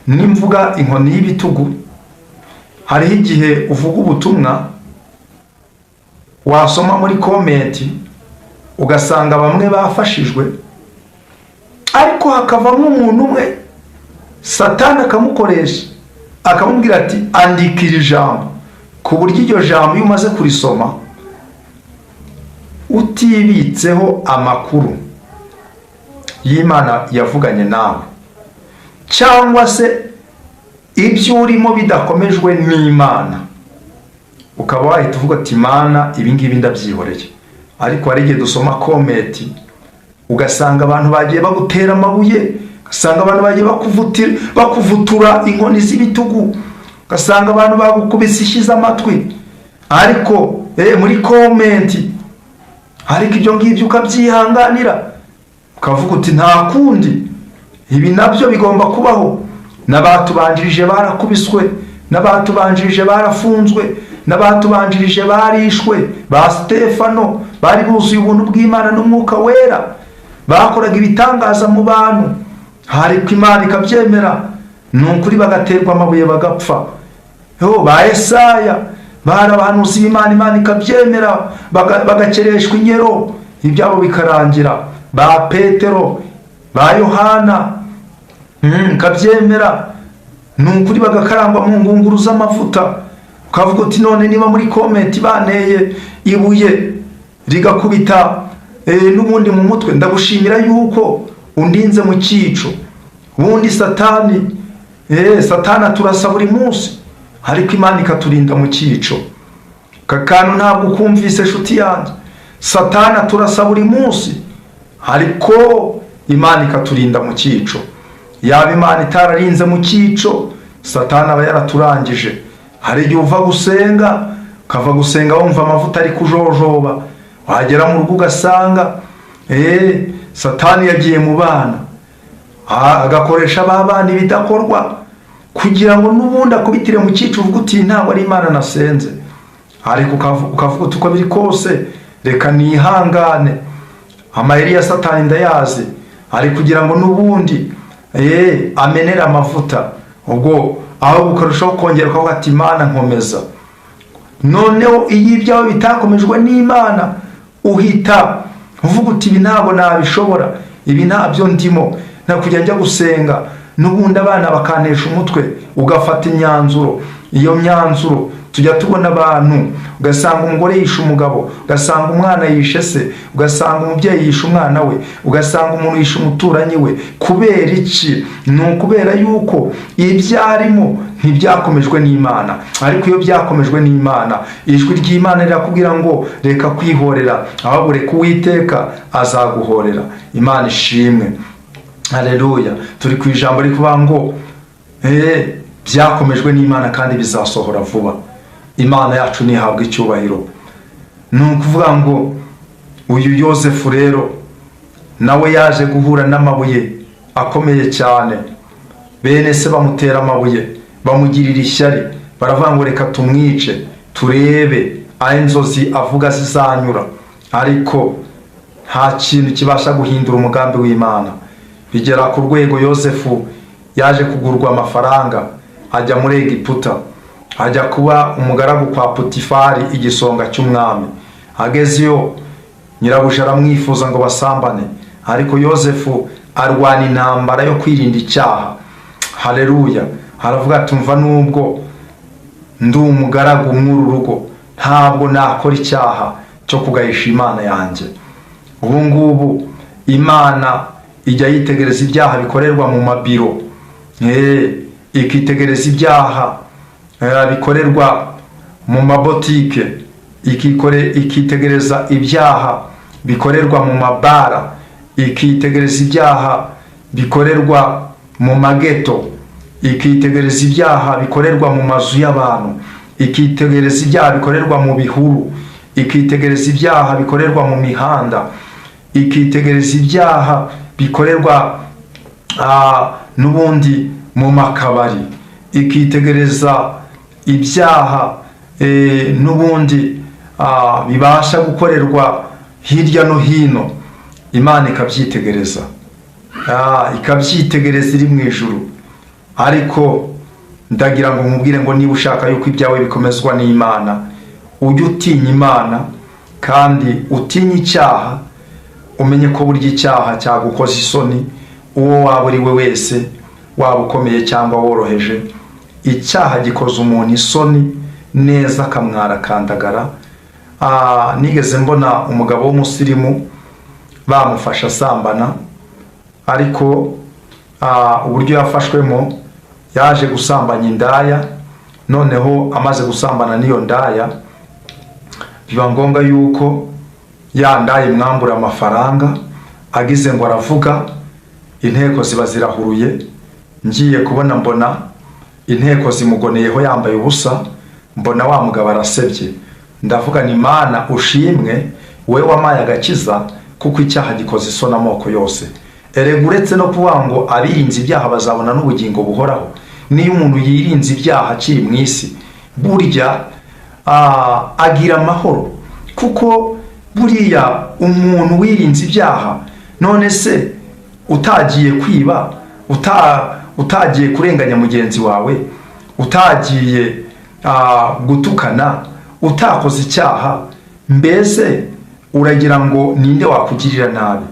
Nimvuga inkoni y'ibitugu, hariho igihe uvuga ubutumwa, wasoma muri comment ugasanga bamwe bafashijwe, ariko hakavamo umuntu umwe, Satani akamukoresha, akamubwira ati: "Andika iri jambo", ku buryo iryo jambo iyo umaze kurisoma utibitseho amakuru y'Imana yavuganye nawe, cyangwa se ibyo urimo bidakomejwe n'Imana, ukaba wahita uvuga ati: "Imana, ibi ngibi ndabyihoreye." Ariko hari igihe dusoma comment, ugasanga abantu bagiye bagutera amabuye, ugasanga abantu bagiye bakuvutura inkoni z'ibitugu, ugasanga abantu bagukubise ishyi z'amatwi, ariko muri comment, ariko ibyo ngibyo ukabyihanganira, ukavuga uti: "Nta kundi, ibi nabyo bigomba kubaho. N'abatubanjirije barakubiswe, n'abatubanjirije barafunzwe, n'abatubanjirije barishwe. Ba Stefano bari buzuye ubuntu bw'Imana n'Umwuka Wera, bakoraga ibitangaza mu bantu, ariko Imana ikabyemera, ni ukuri bagaterwa amabuye bagapfa. Yo, ba Esaya bari abahanuzi b'Imana, Imana ikabyemera, bagakereshwa inkero, ibyabo bikarangira. Ba Petero, ba Yohana, ikabyemera, ni ukuri bagakarangwa mu ngunguru z'amavuta." Ukavuga uti: "None niba muri comment banteye ibuye rigakubita n'ubundi mu mutwe, ndagushimira yuko undinze mu cyico." Ubundi Satani aturasa buri munsi, ariko Imana ikaturinda mu cyico. Aka kantu ntabwo ukumvise, nshuti yanjye. Satani aturasa buri munsi, ariko Imana ikaturinda mu cyico. Yaba Imana itararinze mu cyico, Satani aba yaraturangije. Hari igihe uva gusenga, ukava gusenga wumva amavuta ari kujojoba, wagera mu rugo ugasanga Satani yagiye mu bana, agakoresha ba bana ibidakorwa kugira ngo n'ubundi akubitire mu cyico, uvuga uti: "Ntabwo ari Imana nasenze." Ariko ukavuga uti uko biri kose reka nihangane, amayeri ya Satani ndayazi, ari kugira ngo n'ubundi amenere amavuta. Ubwo aho ukarushaho kongera ukavuga ati Imana nkomeza. Noneho iyo ibyawe bitakomejwe n'Imana, uhita uvuga uti ibi ntabwo nabishobora, ibi ntabyo ndimo, nta kujya njya gusenga, n'ubundi abana bakantesha umutwe. Ugafata imyanzuro. Iyo myanzuro tujya tubona abantu, ugasanga umugore yishe umugabo, ugasanga umwana yishe se, ugasanga umubyeyi yishe umwana we, ugasanga umuntu yishe umuturanyi we. Kubera iki? Ni ukubera yuko ibyo arimo ntibyakomejwe n'Imana. Ariko iyo byakomejwe n'Imana, ijwi ry'Imana rirakubwira ngo reka kwihorera, ahubwo reka Uwiteka azaguhorera. Imana ishimwe, haleluya. Turi ku ijambo rikuvuga ngo byakomejwe n'Imana kandi bizasohora vuba. Imana yacu ntihabwa icyubahiro. Ni ukuvuga ngo uyu Yosefu rero nawe yaje guhura n'amabuye akomeye cyane. Bene se bamutera amabuye, bamugirira ishyari, baravuga ngo reka tumwice turebe aho inzozi avuga zizanyura. Ariko nta kintu kibasha guhindura umugambi w'Imana. Bigera ku rwego Yosefu yaje kugurwa amafaranga, ajya muri Egiputa, ajya kuba umugaragu kwa Putifari, igisonga cy'umwami. Agezeyo nyirabuja aramwifuza ngo basambane, ariko Yosefu arwana intambara yo kwirinda icyaha. Haleluya. Aravuga ati mva nubwo ndi umugaragu mw'uru rugo, ntabwo nakora icyaha cyo kugayisha Imana yanjye. Ubu ngubu Imana ijya yitegereza ibyaha bikorerwa mu mabiro, ikitegereza ibyaha bikorerwa mu mabotike, ikitegereza ibyaha bikorerwa mu mabara, ikitegereza ibyaha bikorerwa mu mageto, ikitegereza ibyaha bikorerwa mu mazu y'abantu, ikitegereza ibyaha bikorerwa mu bihuru, ikitegereza ibyaha bikorerwa mu mihanda, ikitegereza ibyaha bikorerwa n'ubundi mu makabari, ikitegereza ibyaha n'ubundi bibasha gukorerwa hirya no hino. Imana ikabyitegereza, ikabyitegereza iri mu ijuru. Ariko ndagira ngo nkubwire ngo niba ushaka yuko ibyawe bikomezwa n'Imana, ujye utinya Imana kandi utinye icyaha. Umenye ko burya icyaha cyagukoza isoni, uwo waba uri we wese, waba ukomeye cyangwa woroheje. Icyaha gikoza umuntu isoni neza, akamwara akandagara. Nigeze mbona umugabo w'umusirimu bamufashe asambana, ariko uburyo yafashwemo, yaje gusambanya indaya. Noneho amaze gusambana n'iyo ndaya, biba ngombwa yuko ya ndaya imwambura amafaranga. Agize ngo aravuga, inteko ziba zirahuruye. Ngiye kubona mbona inteko zimugoneyeho yambaye ubusa, mbona wa mugabo arasebye. Ndavuga ni Imana ushimwe, we wampaye agakiza, kuko icyaha gikoze isoni amoko yose. Erega uretse no kuvuga ngo abirinze ibyaha bazabona n'ubugingo buhoraho, niyo umuntu yirinze ibyaha akiri mu isi, burya agira amahoro, kuko buriya umuntu wirinze ibyaha, none se utagiye kwiba, utagiye kurenganya mugenzi wawe, utagiye gutukana, utakoze icyaha, mbese uragira ngo ninde wakugirira nabi?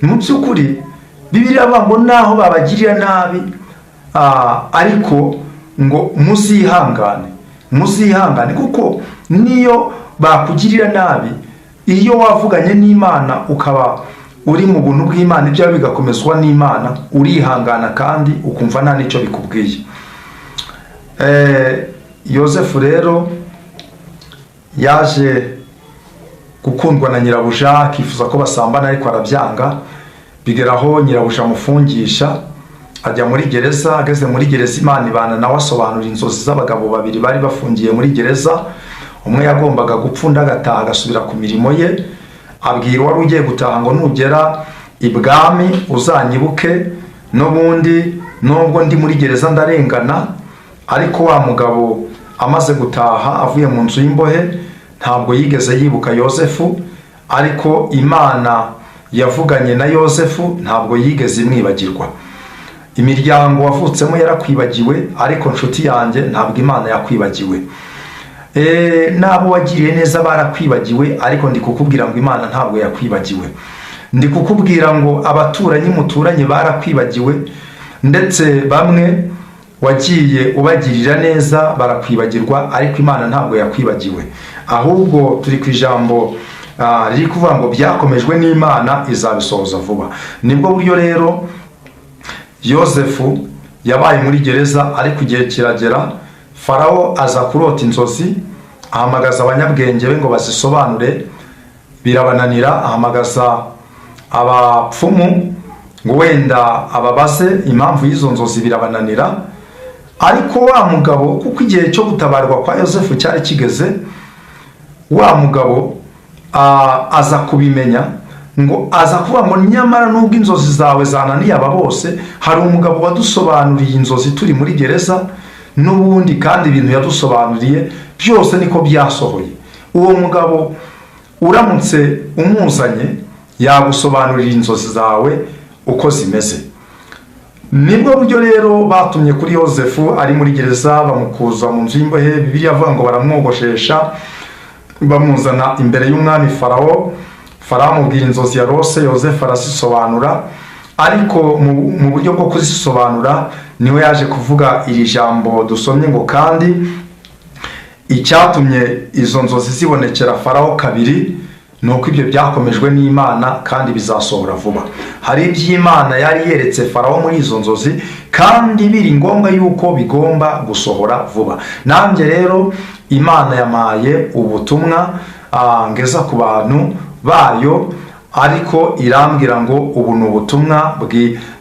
Mu by'ukuri Bibiliya iravuga ngo naho babagirira nabi, ariko ngo muzihangane, muzihangane, kuko niyo bakugirira nabi, iyo wavuganye n'Imana ukaba uri mu buntu bw'Imana, ibyawe bigakomezwa n'Imana, urihangana kandi ukumva nta n'icyo bikubwiye. Yosefu rero yaje gukundwa na nyirabuja, akifuza ko basambana, ariko arabyanga. Bigeraho nyirabuja amufungisha, ajya muri gereza. Ageze muri gereza, Imana ibana nawe, asobanura inzozi z'abagabo babiri bari bafungiye muri gereza. Umwe yagombaga gupfa, undi agataha agasubira ku mirimo ye. Abwira uwari ugiye gutaha ngo nugera ibwami uzanyibuke, n'ubundi nubwo ndi muri gereza ndarengana. Ariko wa mugabo amaze gutaha avuye mu nzu y'imbohe ntabwo yigeze yibuka Yosefu, ariko Imana yavuganye na Yosefu ntabwo yigeze imwibagirwa. Imiryango wavutsemo yarakwibagiwe, ariko nshuti yanjye, ntabwo Imana yakwibagiwe. N'abo wagiriye neza barakwibagiwe, ariko ndi kukubwira ngo Imana ntabwo yakwibagiwe. Ndi kukubwira ngo abaturanyi muturanye barakwibagiwe, ndetse bamwe wagiye ubagirira neza barakwibagirwa, ariko Imana ntabwo yakwibagiwe. Ahubwo turi ku ijambo riri kuvuga ngo byakomejwe n'Imana, izabisohoza vuba. Nibwo buryo rero Yosefu yabaye muri gereza, ariko igihe kiragera Farawo aza kurota inzozi, ahamagaza abanyabwenge be ngo bazisobanure, birabananira. Ahamagaza abapfumu ngo wenda ababaze impamvu y'izo nzozi, birabananira. Ariko wa mugabo, kuko igihe cyo gutabarwa kwa Yosefu cyari kigeze, wa mugabo aza kubimenya, ngo aza kuvuga ngo nyamara nubwo inzozi zawe zananiye aba bose, hari umugabo wadusobanuriye inzozi turi muri gereza n'ubundi, kandi ibintu yadusobanuriye byose niko byasohoye. Uwo mugabo uramutse umuzanye yagusobanurira inzozi zawe uko zimeze. Nibwo buryo rero batumye kuri Yosefu ari muri gereza, bamukuza mu nzu y'imbohe. Bibiliya avuga ngo baramwogoshesha, bamuzana imbere y'umwami Farawo. Farawo amubwira inzozi yarose, Yosefu arazisobanura, ariko mu buryo bwo kuzisobanura niwe yaje kuvuga iri jambo dusomye ngo kandi icyatumye izo nzozi zibonekera Farawo kabiri ni uko ibyo byakomejwe n'Imana kandi bizasohora vuba. Hari iby'Imana yari yeretse Farawo muri izo nzozi, kandi biri ngombwa yuko bigomba gusohora vuba. Nanjye rero Imana yampaye ubutumwa ngeza ku bantu bayo, ariko irambwira ngo ubu ni ubutumwa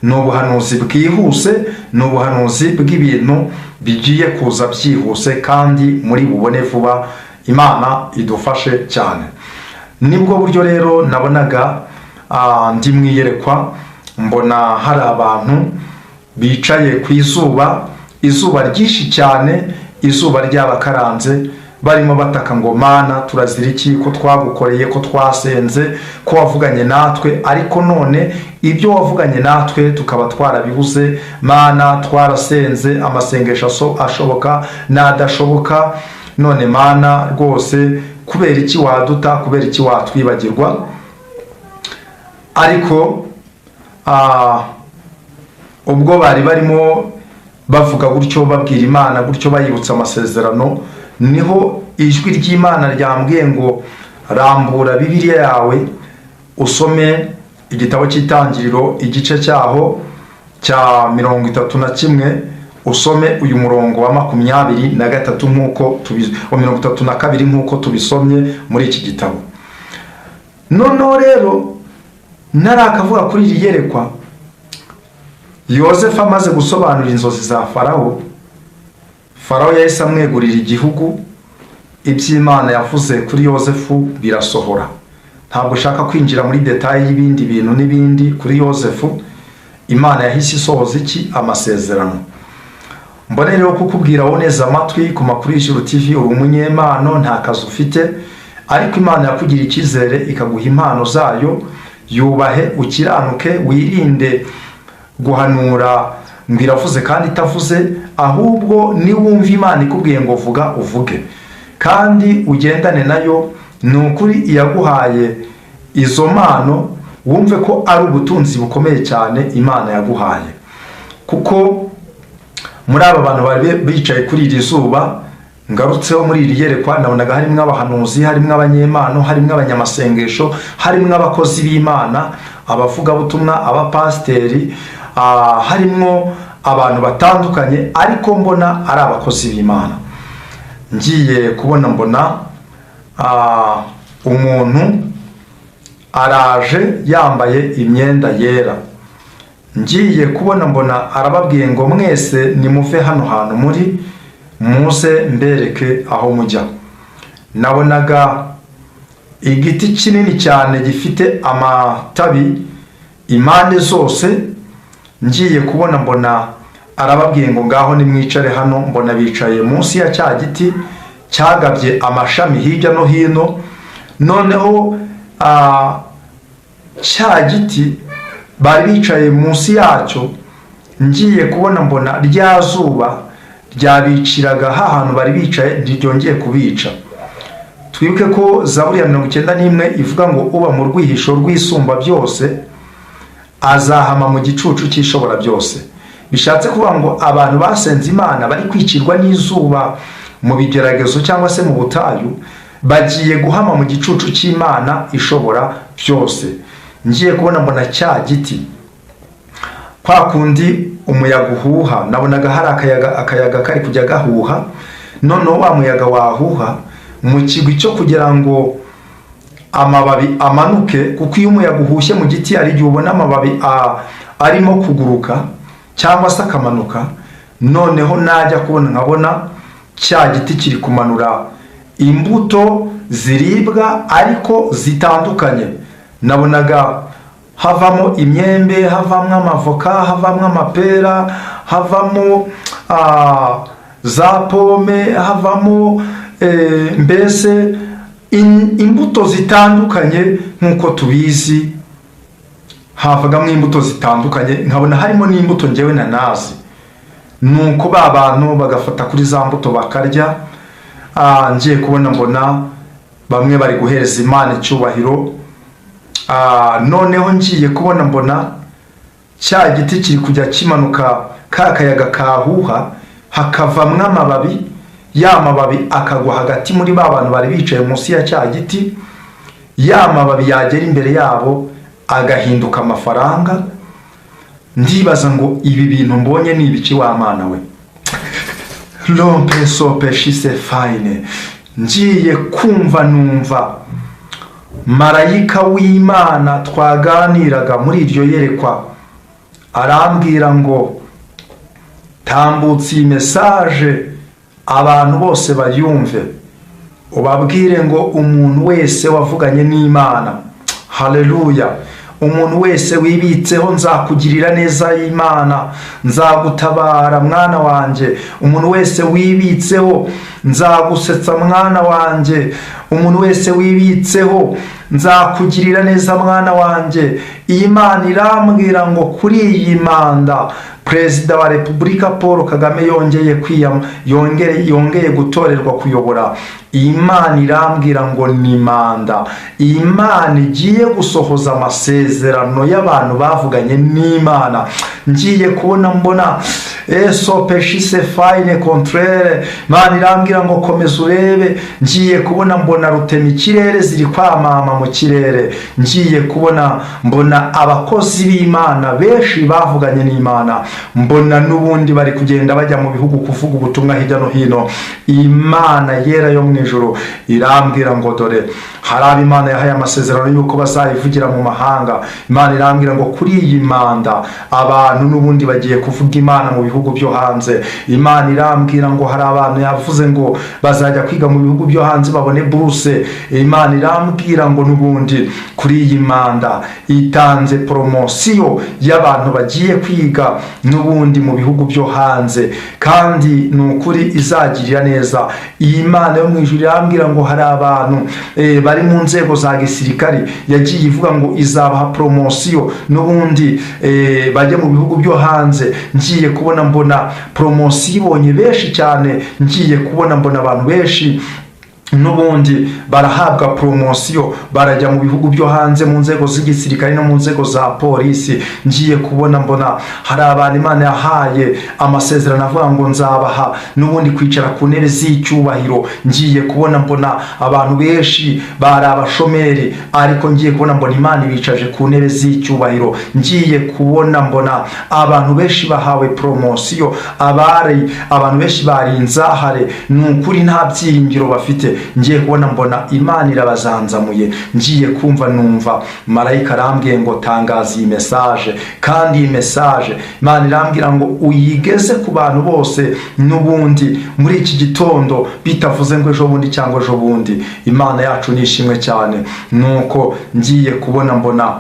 ni ubuhanuzi bwihuse, ni ubuhanuzi bw'ibintu bigiye kuza byihuse kandi muri bubone vuba. Imana idufashe cyane. Nibwo buryo rero nabonaga ndi mu iyerekwa, mbona hari abantu bicaye ku izuba, izuba ryinshi cyane, izuba ryabakaranze, barimo bataka ngo Mana, turazira iki ko twagukoreye, ko twasenze, ko wavuganye natwe, ariko none ibyo wavuganye natwe tukaba twarabibuze? Mana, twarasenze amasengesho ashoboka n'adashoboka, none Mana rwose, kubera iki waduta? Kubera iki watwibagirwa? Ariko ubwo bari barimo bavuga gutyo, babwira Imana gutyo, bayibutsa amasezerano, niho ijwi ry'Imana ryambwiye ngo rambura Bibiliya yawe usome igitabo cy'Itangiriro, igice cyaho cya 31, usome uyu murongo wa 23 nk'uko wa 32 nk'uko tubisomye muri iki gitabo. Noneho rero ntarakavuga kuri iri yerekwa, Yosefu amaze gusobanura inzozi za Farawo, Farawo yahise amwegurira igihugu. Iby'Imana yavuze kuri Yosefu birasohora. Ntabwo ushaka kwinjira muri détails y'ibindi bintu n'ibindi kuri Yosefu. Imana yahise isohoza iki? Amasezerano. Mbone rero kukubwira wowe neza amatwi ku makuru y'Ijuru TV, uri umunyempano, nta kazi ufite, ariko Imana yakugiriye icyizere ikaguha impano zayo. Yubahe, ukiranuke, wirinde guhanura ngo iravuze kandi itavuze. Ahubwo niwumva Imana ikubwiye ngo vuga, uvuge, kandi ugendane nayo. Ni ukuri iyaguhaye izo mpano, wumve ko ari ubutunzi bukomeye cyane Imana yaguhaye. Kuko muri aba bantu bari bicaye kuri iri zuba ngarutseho muri iri yerekwa, nabonaga harimo abahanuzi, harimo abanyempano, harimo abanyamasengesho, harimo abakozi b'Imana, abavugabutumwa, abapasiteri, harimo abantu batandukanye, ariko mbona ari abakozi b'Imana. Ngiye kubona mbona umuntu araje yambaye imyenda yera. Ngiye kubona mbona arababwiye ngo mwese nimuve hano hantu muri, muze mbereke aho mujya. Nabonaga igiti kinini cyane gifite amatabi impande zose. Ngiye kubona mbona arababwiye ngo ngaho nimwicare hano. Mbona bicaye munsi ya cya giti. Cyagabye amashami hirya no hino. Noneho cya giti bari bicaye munsi yacyo, ngiye kubona mbona rya zuba ryabiciraga ha hantu bari bicaye ntiryongeye kubica. Twibuke ko Zaburi ya 91 ivuga ngo: "Uba mu rwihisho rw'Isumba byose azahama mu gicucu cy'Ishobora byose." Bishatse kuvuga ngo abantu basenze Imana bari kwicirwa n'izuba mu bigeragezo cyangwa se mu butayu, bagiye guhama mu gicucu cy'Imana Ishobora byose. Ngiye kubona mbona cya giti, kwa kundi umuyaga uhuha, nabonaga hari akayaga kari kujya gahuha. Noneho wa muyaga wahuha mu kigwi cyo kugira ngo amababi amanuke, kuko iyo umuyaga uhushye mu giti hari igihe ubona amababi arimo kuguruka cyangwa se akamanuka. Noneho najya kubona nkabona cya giti kiri kumanura imbuto ziribwa ariko zitandukanye. Nabonaga havamo imyembe, havamo amavoka, havamo amapera, havamo za pome, havamo mbese imbuto zitandukanye. Nk'uko tubizi, havagamo imbuto zitandukanye, nkabona harimo n'imbuto ngewe nanazi. Nuko ba bantu bagafata kuri za mbuto bakarya. Ngiye kubona mbona bamwe bari guhereza Imana icyubahiro. Noneho ngiye kubona mbona cya giti kiri kujya kimanuka, ka kayaga kahuha hakavamwo amababi, ya mababi akagwa hagati muri ba bantu bari bicaye munsi ya cya giti. Ya mababi yagera imbere yabo agahinduka amafaranga. Ndibaza ngo: "Ibi bintu mbonye ni ibiki wa Mana we?" Rompe sope shise fayine. Ngiye kumva numva marayika w'Imana twaganiraga muri iryo yerekwa arambwira ngo: "Tambutse iyi message, abantu bose bayumve, ubabwire ngo umuntu wese wavuganye n'Imana, haleluya, umuntu wese wibitseho, nzakugirira neza y'Imana, nzagutabara mwana wanjye. Umuntu wese wibitseho, nzagusetsa mwana wanjye. Umuntu wese wibitseho, nzakugirira neza mwana wanjye." Iyi Mana irambwira ngo kuri iyi manda Perezida wa Repubulika Paul Kagame yongeye gutorerwa kuyobora, iyi Mana irambwira ngo ni manda iyi Mana igiye gusohoza amasezerano y'abantu bavuganye n'Imana. Ngiye kubona mbona eso peshise fayine kontrere. Mana irambwira ngo: "Komeza urebe." Ngiye kubona mbona rutema ikirere ziri kwamama mu kirere. Ngiye kubona mbona abakozi b'Imana benshi bavuganye n'Imana, mbona n'ubundi bari kugenda bajya mu bihugu kuvuga ubutumwa hirya no hino. Imana yera yo mu ijuru irambwira ngo dore hari abo Imana yahaye amasezerano y'uko bazayivugira mu mahanga. Imana irambwira ngo kuri iyi manda abantu n'ubundi bagiye kuvuga Imana mu bihugu byo hanze. Imana irambwira ngo hari abantu yavuze ngo bazajya kwiga mu bihugu byo hanze babone buruse. Imana irambwira ngo n'ubundi kuri iyi manda itanze promotion y'abantu bagiye kwiga n'ubundi mu bihugu byo hanze, kandi ni ukuri izagirira neza. Iyi Mana yo mu ijuru irambwira ngo hari abantu bari mu nzego za gisirikari yagiye ivuga ngo izabaha promotion n'ubundi bajye mu bihugu byo hanze. Ngiye kubona mbona promotion ibonye benshi cyane. Ngiye kubona mbona abantu benshi n'ubundi barahabwa promotion, barajya mu bihugu byo hanze mu nzego z'igisirikare no mu nzego za polisi. Ngiye kubona mbona hari abantu Imana yahaye amasezerano avuga ngo nzabaha n'ubundi kwicara ku ntebe z'icyubahiro. Ngiye kubona mbona abantu benshi bari abashomeri, ariko ngiye kubona mbona Imana ibicaje ku ntebe z'icyubahiro. Ngiye kubona mbona abantu benshi bahawe promotion, abari abantu benshi bari inzahare, ni ukuri nta byiringiro bafite. Ngiye kubona mbona Imana irabazanzamuye. Ngiye kumva numva marayika arambwiye ngo: "Tangaza iyi message, kandi iyi message Imana irambwira ngo uyigeze ku bantu bose n'ubundi muri iki gitondo, bitavuze ngo ejo bundi cyangwa ejo bundi." Imana yacu ni ishimwe cyane. Nuko ngiye kubona mbona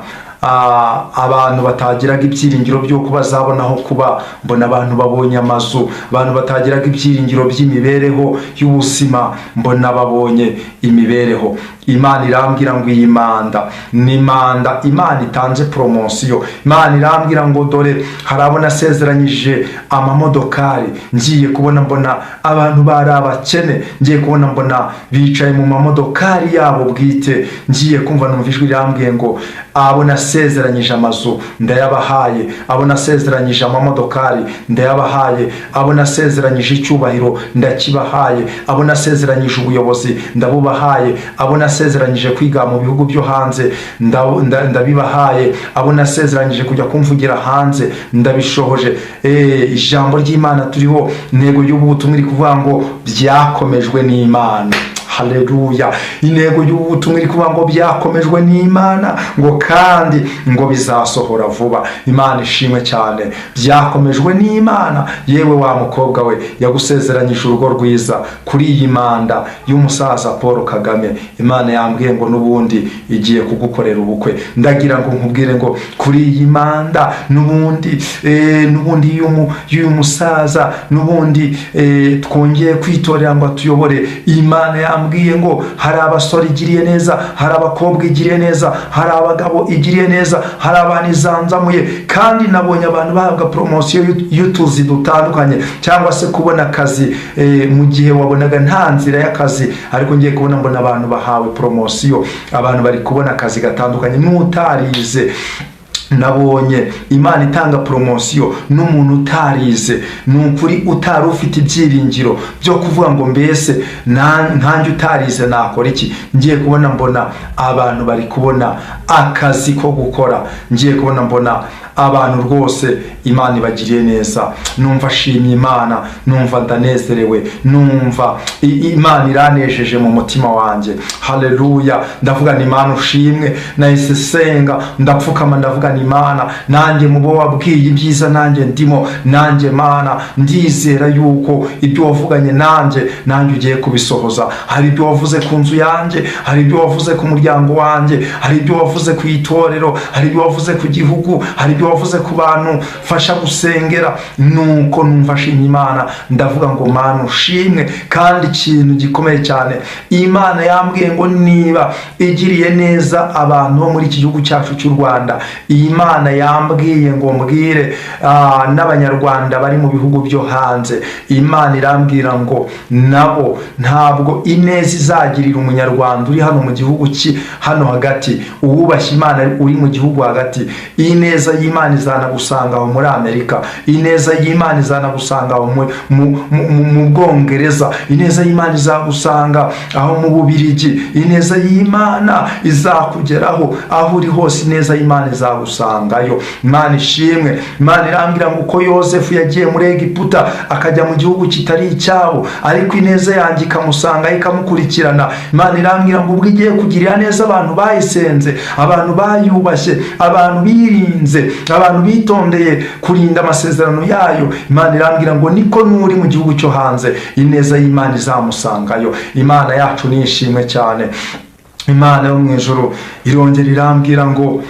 abantu batagiraga ibyiringiro by'uko bazabona aho kuba, mbona abantu babonye amazu. Abantu batagiraga ibyiringiro by'imibereho y'ubuzima, mbona babonye imibereho. Imana irambwira ngo iyi manda ni manda Imana itanze promotion. Imana irambwira ngo dore hari abo nasezeranyije amamodokari, ngiye kubona mbona abantu bari abakene, ngiye kubona mbona bicaye mu mamodokari yabo bwite. Ngiye kumva numva ijwi rirambwiye ngo abo nasezeranyije amazu ndayabahaye, abo nasezeranyije amamodokari ndayabahaye, abo nasezeranyije icyubahiro ndakibahaye, abo nasezeranyije ubuyobozi ndabubahaye, abo nasezeranyije kwiga mu bihugu byo hanze ndabibahaye, abo nasezeranyije kujya kumvugira hanze ndabishohoje. Ijambo ry'Imana turiho, intego y'ubu butumwa iri kuvuga ngo byakomejwe n'Imana. Haleluya! Intego y'ubu butumwa iri kuvuga ngo byakomejwe n'Imana, ngo kandi ngo bizasohora vuba. Imana ishimwe cyane. Byakomejwe n'Imana. Yewe wa mukobwa we, yagusezeranyije urugo rwiza kuri iyi manda y'umusaza Paul Kagame. Imana yambwiye ngo n'ubundi igiye kugukorera ubukwe. Ndagira ngo nkubwire ngo kuri iyi manda n'ubundi y'uyu musaza n'ubundi twongeye kwitorera ngo atuyobore, Imana yambwiye ngo hari abasore igiriye neza, hari abakobwa igiriye neza, hari abagabo igiriye neza, hari abantu izanzamuye. Kandi nabonye abantu bahabwa promotion y'utuzi dutandukanye, cyangwa se kubona akazi mu gihe wabonaga nta nzira y'akazi. Ariko ngiye kubona mbona abantu bahawe promotion, abantu bari kubona akazi gatandukanye n'utarize. Nabonye Imana itanga promotion n'umuntu utarize. Ni ukuri, utari ufite ibyiringiro byo kuvuga ngo mbese nkanjye utarize nakora iki? Ngiye kubona mbona abantu bari kubona akazi ko gukora. Ngiye kubona mbona abantu rwose Imana ibagiriye neza. Numva ashimye Imana, numva ndanezerewe, numva Imana iranejeje mu mutima wanjye. Haleluya! Ndavuga ni Imana ushimwe. Nahise senga, ndapfukama, ndavuga ni Imana, nanjye mu bo wabwiye ibyiza nanjye ndimo. Nanjye Mana, ndizera yuko ibyo wavuganye nanjye, nanjye ugiye kubisohoza. Hari ibyo wavuze ku nzu yanjye, hari ibyo wavuze ku muryango wanjye, hari ibyo wavuze ku itorero, hari ibyo wavuze ku gihugu, hari ibyo wavuze ku bantu fasha gusengera. Nuko numva ashimye Imana, ndavuga ngo Mana ushimwe. Kandi ikintu gikomeye cyane, Imana yambwiye ngo niba igiriye neza abantu bo muri iki gihugu cyacu cy'u Rwanda, iyi Mana yambwiye ngo mbwire n'Abanyarwanda bari mu bihugu byo hanze. Imana irambwira ngo nabo ntabwo ineza izagirira Umunyarwanda uri hano mu gihugu ki hano hagati, uwubashye Imana uri mu gihugu hagati, ineza y'Imana izanagusanga aho muri Amerika, ineza y'Imana izanagusanga aho mu Bwongereza, ineza y'Imana izagusanga aho mu Bubirigi, ineza y'Imana izakugeraho aho uri hose, ineza y'Imana izagusangayo. Imana ishimwe. Imana irambwira ngo uko Yosefu yagiye muri Egiputa, akajya mu gihugu kitari icyabo, ariko ineza yanjye ikamusanga, ikamukurikirana, Imana irambwira ngo ubwo igiye kugirira neza abantu bayisenze, abantu bayubashye, abantu birinze, abantu bitondeye kurinda amasezerano yayo, Imana irambwira ngo niko n'uri mu gihugu cyo hanze ineza y'Imana izamusangayo. Imana yacu ni ishimwe cyane. Imana yo mu ijuru irongera irambwira ngo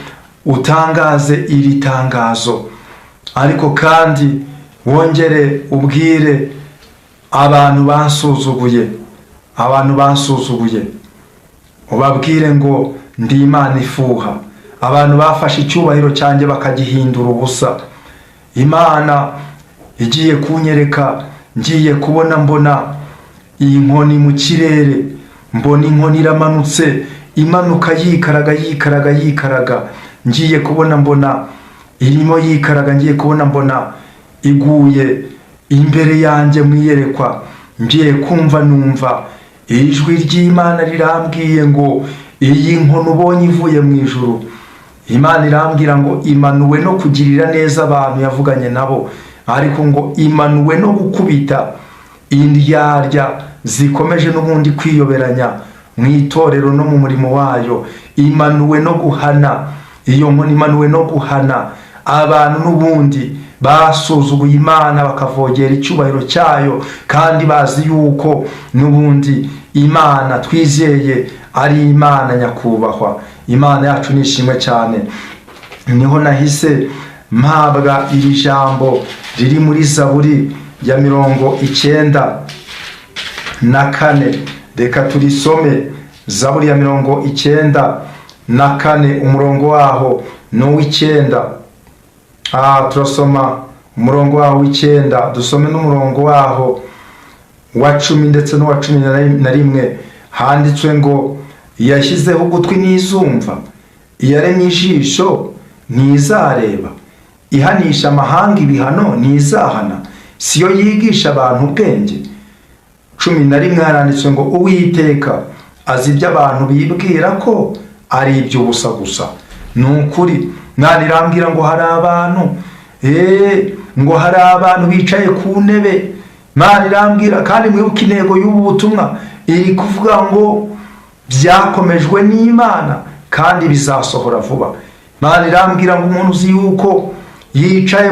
utangaze iri tangazo, ariko kandi wongere ubwire abantu bansuzuguye, abantu bansuzuguye ubabwire ngo ndi Imana ifuha. Abantu bafashe icyubahiro cyanjye bakagihindura ubusa. Imana igiye kunyereka, ngiye kubona mbona iyi nkoni mu kirere, mbona inkoni iramanutse, imanuka yikaraga, yikaraga, yikaraga. Ngiye kubona mbona irimo yikaraga, ngiye kubona mbona iguye imbere yanjye mu iyerekwa. Ngiye kumva numva ijwi ry'Imana rirambwiye ngo iyi nkono ubonye ivuye mu ijuru, Imana irambwira ngo imanuwe no kugirira neza abantu yavuganye nabo, ariko ngo imanuwe no gukubita indyarya zikomeje n'ubundi kwiyoberanya mu itorero no mu murimo wayo. Imanuwe no guhana, iyo nkoni imanuwe no guhana abantu n'ubundi basuzuguye Imana, bakavogera icyubahiro cyayo, kandi bazi yuko n'ubundi Imana twizeye ari Imana nyakubahwa. Imana yacu ni ishimwe cyane. Niho nahise mpabwa iri jambo riri muri Zaburi ya 94. Reka turisome. Zaburi ya 94, umurongo waho ni uw'icyenda. Turasoma umurongo waho w'icyenda, dusome n'umurongo waho wa 10 ndetse n'uwa 11. Handitswe ngo: "Yashyizeho ugutwi ntizumva, iyaremye ijisho ntizareba, ihanisha amahanga ibihano ntizahana, siyo yigisha abantu ubwenge?" 11 haranditswe ngo: "Uwiteka azi ibyo abantu bibwira ko ari iby'ubusa gusa." Ni ukuri, Imana irambwira ngo hari abantu, ngo hari abantu bicaye ku ntebe. Imana irambwira kandi, mwibuke intego y'ubu butumwa iri kuvuga ngo byakomejwe n'Imana kandi bizasohora vuba. Imana irambwira ngo umuntu uzi yuko yicaye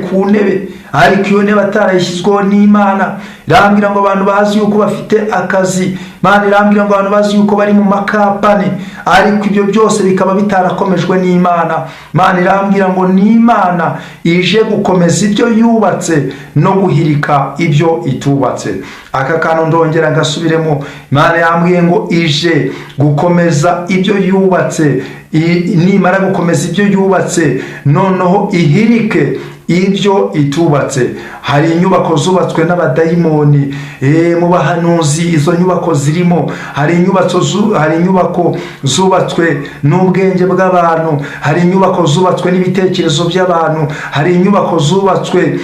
ku ntebe, ariko iyo ntebe atarayishyizweho n'Imana. Irambwira ngo abantu bazi yuko bafite akazi. Imana irambwira ngo abantu bazi yuko bari mu makampani, ariko ibyo byose bikaba bitarakomejwe n'Imana. Imana irambwira ngo n'Imana ije gukomeza ibyo yubatse no guhirika ibyo itubatse. Aka kantu ndongera ngasubiremo. Imana yambwiye ngo ije gukomeza ibyo yubatse, nimara gukomeza ibyo yubatse, noneho ihirike ibyo itubatse. Hari inyubako zubatswe n'abadayimoni. Mu bahanuzi izo nyubako zirimo. Hari inyubako zubatswe n'ubwenge bw'abantu, hari inyubako zubatswe n'ibitekerezo by'abantu, hari inyubako zubatswe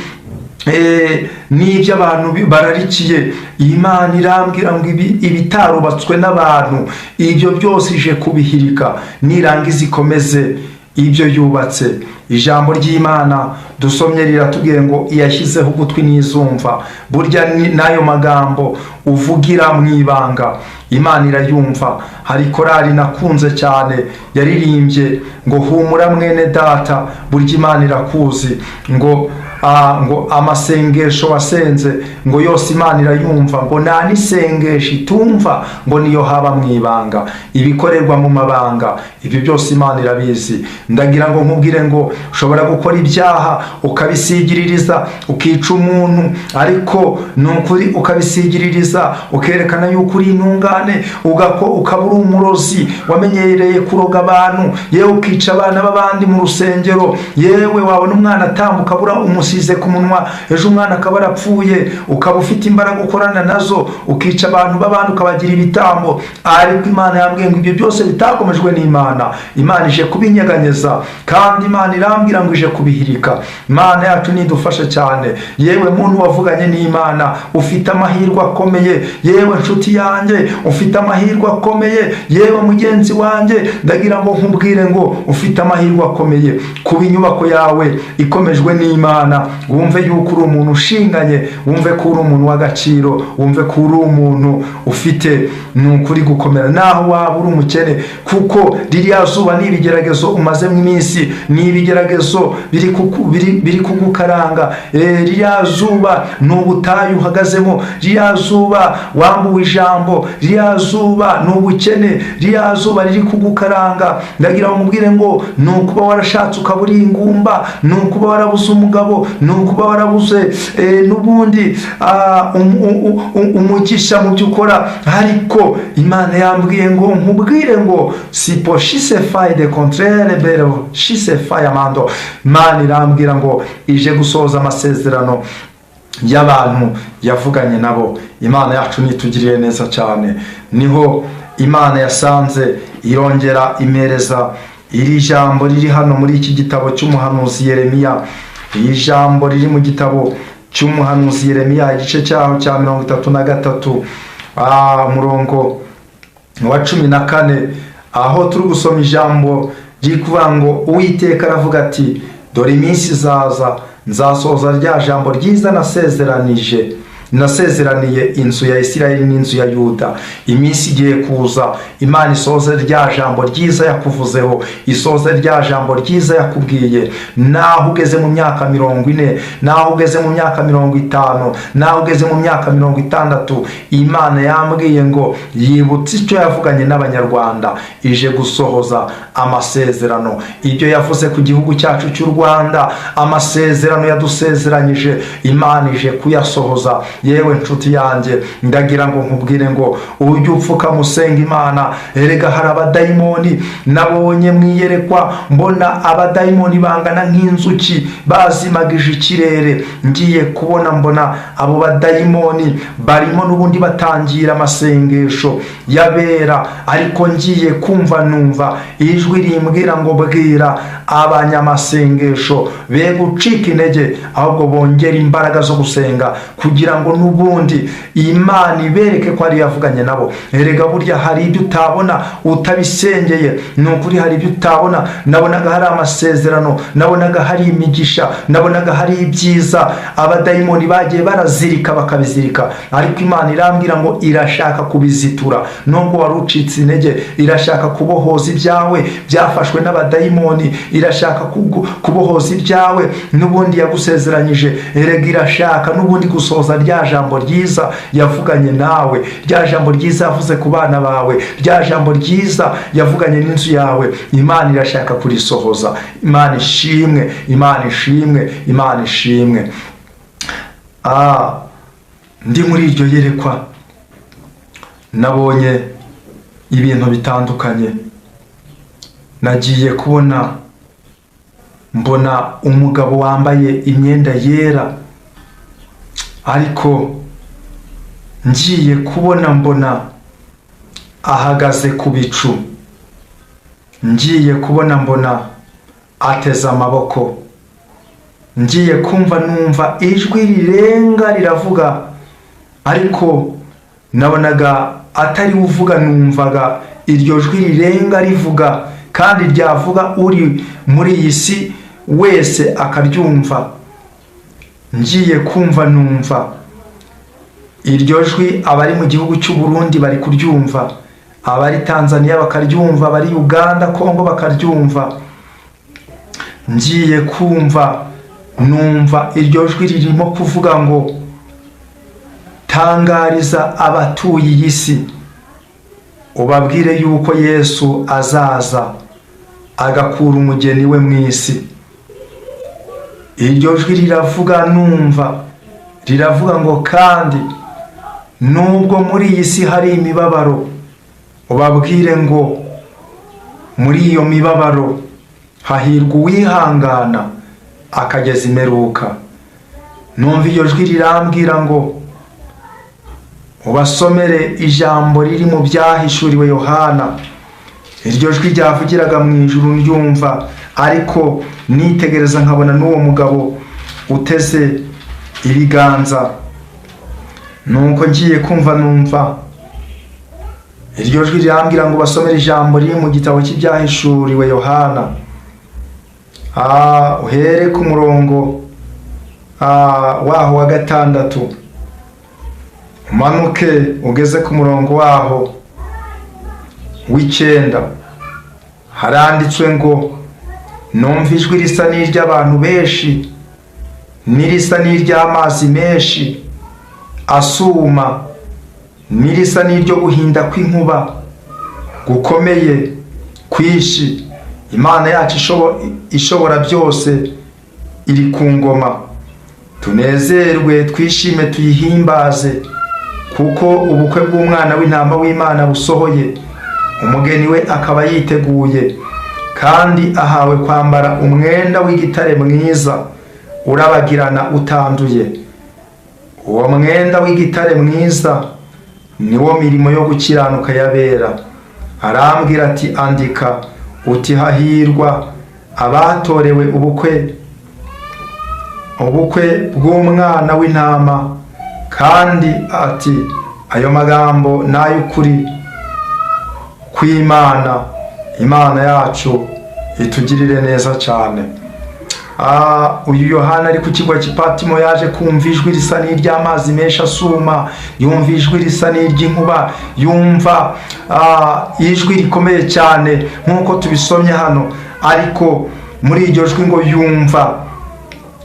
n'ibyo abantu bararikiye. Imana irambwira ngo ibitarubatswe n'abantu, ibyo byose ije kubihirika, nirangiza ikomeze ibyo yubatse. Ijambo ry'Imana dusomye riratubwiye ngo iyashyizeho ugutwi ntizumva. Burya n'ayo magambo uvugira mu ibanga, Imana irayumva. Hari korali nakunze cyane yaririmbye ngo: "Humura mwene data, burya Imana irakuzi," ngo amasengesho wasenze ngo yose Imana irayumva, ngo nta n'isengesho itumva, ngo niyo haba mu ibanga. Ibikorerwa mu mabanga, ibyo byose Imana irabizi. Ndagira ngo nkubwire ngo ushobora gukora ibyaha ukabisigiririza, ukica umuntu, ariko ni ukuri ukabisigiririza, ukerekana yuko uri intungane, ukaba uri umurozi wamenyereye kuroga abantu, yewe ukica abana b'abandi mu rusengero, yewe wabona umwana atambuka abura umusize ku munwa, ejo umwana akaba arapfuye, ukaba ufite imbaraga ukorana nazo, ukica abantu b'abandi, ukabagira ibitambo. Ariko Imana yambwiye ngo ibyo byose bitakomejwe n'Imana, Imana ije kubinyeganyeza, kandi Imana irambwira ngo ije kubihirika. Imana yacu nidufashe cyane. Yewe muntu wavuganye n'Imana, ufite amahirwe akomeye. Yewe nshuti yanjye, ufite amahirwe akomeye. Yewe mugenzi wanjye, ndagira ngo nkubwire ngo ufite amahirwe akomeye kuba inyubako yawe ikomejwe n'Imana. Wumve yuko uri umuntu ushinganye, wumve ko uri umuntu w'agaciro, wumve ko uri umuntu ufite, ni ukuri, gukomera naho waba uri umukene, kuko ririya zuba ni ibigeragezo umazemo iminsi, ni ibigeragezo biri kugukaranga. Ririya zuba ni ubutayu uhagazemo, ririya zuba wambuwe ijambo, ririya zuba ni ubukene, ririya zuba riri kugukaranga. Ndagira ngo mubwire ngo ni ukuba warashatse ukaba uri ingumba, ni ukuba warabuze umugabo, ni ukuba warabuze n'ubundi umugisha mu byo ukora. Ariko Imana yambwiye ngo nkubwire ngo sipo shisefayi de kontrere bero shisefayi amando. Imana irambwira ngo ije gusohoza amasezerano y'abantu yavuganye nabo. Imana yacu nitugirire neza cyane. Niho Imana yasanze irongera impereza iri jambo riri hano muri iki gitabo cy'umuhanuzi Yeremiya. Iri jambo riri mu gitabo cy'umuhanuzi Yeremiya, igice cyaho cya 33, umurongo wa 14, aho turi gusoma ijambo riri kuvuga ngo: "Uwiteka aravuga ati: dore iminsi izaza, nzasohoza rya jambo ryiza nasezeranije." Nasezeraniye inzu ya Isirayeli n'inzu ya Yuda. Iminsi igiye kuza, Imana isoze rya jambo ryiza yakuvuzeho, isoze rya jambo ryiza yakubwiye. Naho ugeze mu myaka 40, naho ugeze mu myaka 50, naho ugeze mu myaka 60, Imana yambwiye ngo yibutse icyo yavuganye n'Abanyarwanda, ije gusohoza amasezerano, ibyo yavuze ku gihugu cyacu cy'u Rwanda. Amasezerano yadusezeranyije, Imana ije kuyasohoza. Yewe nshuti yanjye, ndagira ngo nkubwire ngo ujye upfuka musenga Imana. Erega hari abadayimoni nabonye mu iyerekwa, mbona abadayimoni bangana nk'inzuki bazimagije ikirere. Ngiye kubona mbona abo badayimoni barimo n'ubundi batangira amasengesho y'abera, ariko ngiye kumva numva ijwi rimbwira ngo: "Bwira abanyamasengesho be gucika intege, ahubwo bongera imbaraga zo gusenga, kugira ngo n'ubundi Imana ibereke ko ariyo yavuganye nabo." Erega burya hari ibyo utabona utabisengeye. Ni ukuri, hari ibyo utabona. Nabonaga hari amasezerano, nabonaga hari imigisha, nabonaga hari ibyiza abadayimoni bagiye barazirika, bakabizirika, ariko Imana irambwira ngo irashaka kubizitura. Nubwo wari ucitse intege, irashaka kubohoza ibyawe byafashwe n'abadayimoni, irashaka kubohoza ibyawe n'ubundi yagusezeranyije. Erega irashaka n'ubundi gusohoza rya jambo ryiza yavuganye nawe, rya jambo ryiza yavuze ku bana bawe, rya jambo ryiza yavuganye n'inzu yawe. Imana irashaka kurisohoza. Imana ishimwe, Imana ishimwe, Imana ishimwe. Ndi muri iryo yerekwa, nabonye ibintu bitandukanye. Nagiye kubona mbona umugabo wambaye imyenda yera, ariko ngiye kubona mbona ahagaze ku bicu. Ngiye kubona mbona ateze amaboko. Ngiye kumva numva ijwi rirenga riravuga, ariko nabonaga atari we uvuga. Numvaga iryo jwi rirenga rivuga, kandi ryavuga uri muri iyi si wese akaryumva. Ngiye kumva numva iryo jwi, abari mu gihugu cy'u Burundi bari kuryumva, abari Tanzania bakaryumva, abari Uganda, Kongo bakaryumva. Ngiye kumva numva iryo jwi ririmo kuvuga ngo: "Tangariza abatuye iyi si, ubabwire yuko Yesu azaza agakura umugeni we mu isi." Iryo jwi riravuga, numva riravuga ngo: "Kandi nubwo muri iyi si hari imibabaro, ubabwire ngo muri iyo mibabaro hahirwa uwihangana akageza imperuka." Numva iryo jwi rirambwira ngo: "Ubasomere ijambo riri mu Byahishuriwe Yohana." Iryo jwi ryavugiraga mu ijuru ndyumva, ariko nitegereza nkabona n'uwo mugabo uteze ibiganza. Nuko ngiye kumva numva iryo jwi rirambwira ngo: "Basomere ijambo riri mu gitabo cy'Ibyahishuriwe Yohana, uhere ku murongo waho wa 6, umanuke ugeze ku murongo waho w'9." Haranditswe ngo: "Numva ijwi risa n'iry'abantu benshi, n'irisa n'iry'amazi menshi asuma, n'irisa n'iryo guhinda kw'inkuba gukomeye kwinshi. Imana yacu ishobora byose iri ku ngoma. Tunezerwe, twishime, tuyihimbaze, kuko ubukwe bw'Umwana w'Intama w'Imana busohoye, umugeni we akaba yiteguye. Kandi ahawe kwambara umwenda w'igitare mwiza urabagirana utanduye. Uwo mwenda w'igitare mwiza niwo mirimo yo gukiranuka y'abera. Arambwira ati: 'Andika uti: Hahirwa abatorewe ubukwe bw'Umwana w'Intama.' Kandi ati: 'Ayo magambo ni ay'ukuri kw'Imana.' Imana yacu itugirire neza cyane." Uyu Yohana ari ku kirwa cy'Ipatimo yaje kumva ijwi risa n'iry'amazi menshi asuma, yumva ijwi risa n'iry'inkuba, yumva ijwi rikomeye cyane nk'uko tubisomye hano. Ariko muri iryo jwi ngo yumva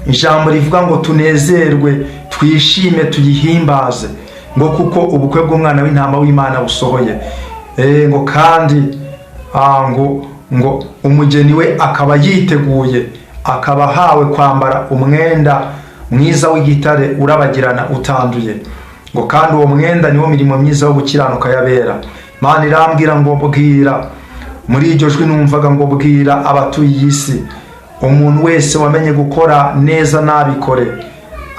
ijambo rivuga ngo tunezerwe, twishime, tuyihimbaze, ngo kuko ubukwe bw'Umwana w'Intama w'Imana busohoye. Ngo kandi ngo umugeni we akaba yiteguye, akaba ahawe kwambara umwenda mwiza w'igitare urabagirana utanduye, ngo kandi uwo mwenda niwo mirimo myiza yo gukiranuka y'abera. Imana irambwira ngo bwira, muri iryo jwi numvaga ngo bwira abatuye iyi si, umuntu wese wamenye gukora neza nabikore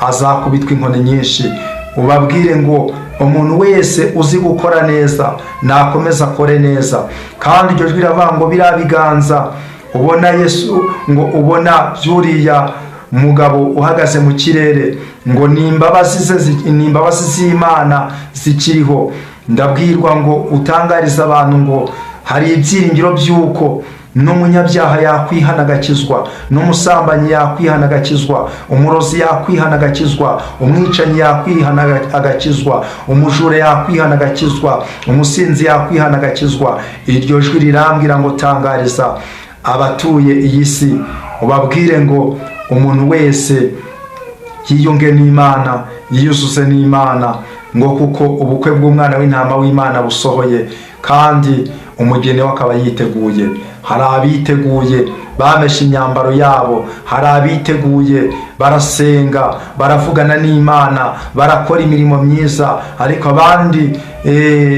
azakubitwa inkoni nyinshi. Ubabwire ngo umuntu wese uzi gukora neza nakomeza akore neza. Kandi iryo jwi riravuga ngo biriya biganza ubona Yesu, ngo ubona by'uriya mugabo uhagaze mu kirere, ngo ni imbabazi ze, ni imbabazi z'Imana zikiriho. Ndabwirwa ngo utangarize abantu ngo hari ibyiringiro by'uko n'umunyabyaha yakwihana agakizwa, n'umusambanyi yakwihana agakizwa, umurozi yakwihana agakizwa, umwicanyi yakwihana agakizwa, umujura yakwihana agakizwa, umusinzi yakwihana agakizwa. Iryo jwi rirambwira ngo tangariza abatuye iyi si, ubabwire ngo umuntu wese yiyunge n'Imana, yiyuzuze n'Imana, ngo kuko ubukwe bw'Umwana w'Intama w'Imana busohoye kandi umugeni we akaba yiteguye. Hari abiteguye bameshe imyambaro yabo, hari abiteguye barasenga, baravugana n'Imana, barakora imirimo myiza, ariko abandi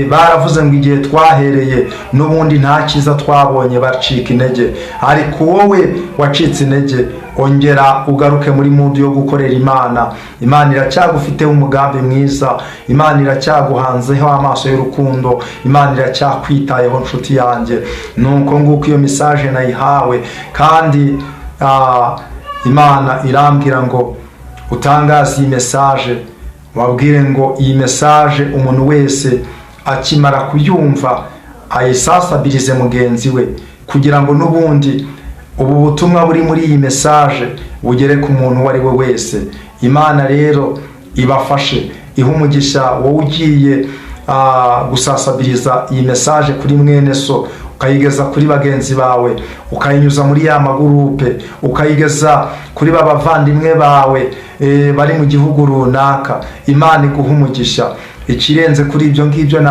baravuze ngo igihe twahereye n'ubundi nta cyiza twabonye, bacika intege. Ariko wowe wacitse intege, ongera ugaruke muri mood yo gukorera Imana. Imana iracyagufiteho umugambi mwiza, Imana iracyaguhanzeho amaso y'urukundo, Imana iracyakwitayeho, nshuti yanjye. Nuko nguko iyo message nayihawe, kandi Imana irambwira ngo utangaze iyi message, wabwire ngo iyi message umuntu wese akimara kuyumva ayisasabirize mugenzi we, kugira ngo n'ubundi ubu butumwa buri muri iyi message bugere ku muntu uwo ari we wese. Imana rero ibafashe, ihe umugisha wowe ugiye gusasabiriza iyi message kuri mwene so, ukayigeza kuri bagenzi bawe, ukayinyuza muri ya magurupe, ukayigeza kuri ba bavandimwe bawe bari mu gihugu runaka. Imana iguha umugisha. Ikirenze kuri ibyo ngibyo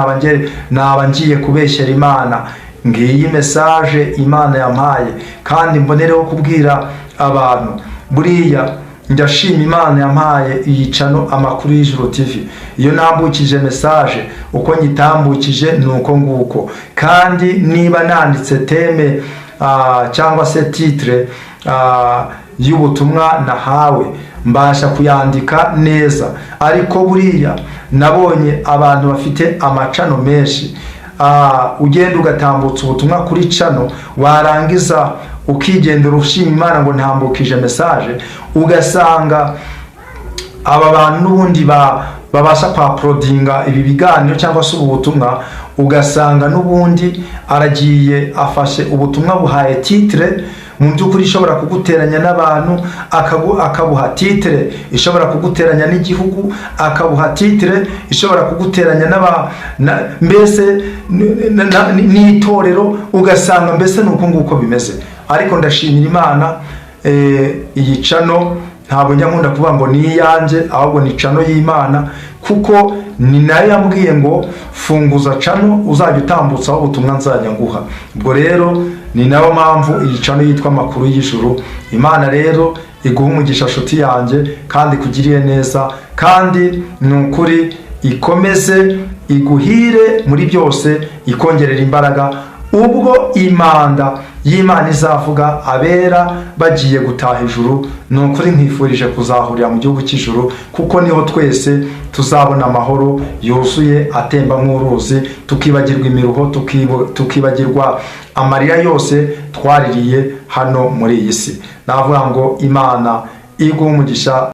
naba ngiye kubeshyera Imana. Ngiyi message Imana yampaye, kandi mbonereho kubwira abantu, buriya ndashima Imana yampaye iyi channel Amakuru y'Ijuru TV. Iyo nambukije message, uko nyitambukije ni uko nguko. Kandi niba nanditse thème cyangwa se titre y'ubutumwa nahawe, mbasha kuyandika neza. Ariko buriya nabonye abantu bafite ama channel menshi, ugenda ugatambutsa ubutumwa kuri channel, warangiza ukigendera ushima Imana ngo ntambukije message, ugasanga aba bantu n'ubundi babasha kwa uploadinga ibi biganiro cyangwa se ubu butumwa, ugasanga n'ubundi aragiye afashe ubutumwa buhaye titre mu by'ukuri ishobora kuguteranya n'abantu, akabuha titre ishobora kuguteranya n'igihugu, akabuha titre ishobora kuguteranya mbese n'itorero, ugasanga mbese ni uko nguko bimeze. Ariko ndashimira Imana, iyi channel ntabwo njya nkunda kuvuga ngo ni iyanjye, ahubwo ni channel y'Imana, kuko ni nayo yambwiye ngo funguza channel uzajya utambutsaho ubutumwa nzajya nguha. Ubwo rero ni nayo mpamvu iyi channel yitwa Amakuru y'Ijuru. Imana rero iguha umugisha, nshuti yanjye, kandi ikugiriye neza, kandi ni ukuri ikomeze iguhire muri byose, ikongerera imbaraga. Ubwo impanda y'Imana izavuga abera bagiye gutaha ijuru, ni ukuri nkwifurije kuzahurira mu gihugu cy'ijuru, kuko niho twese tuzabona amahoro yuzuye atemba nk'uruzi, tukibagirwa imiruho, tukibagirwa amarira yose twaririye hano muri iyi si. Navuga ngo Imana iguhe umugisha.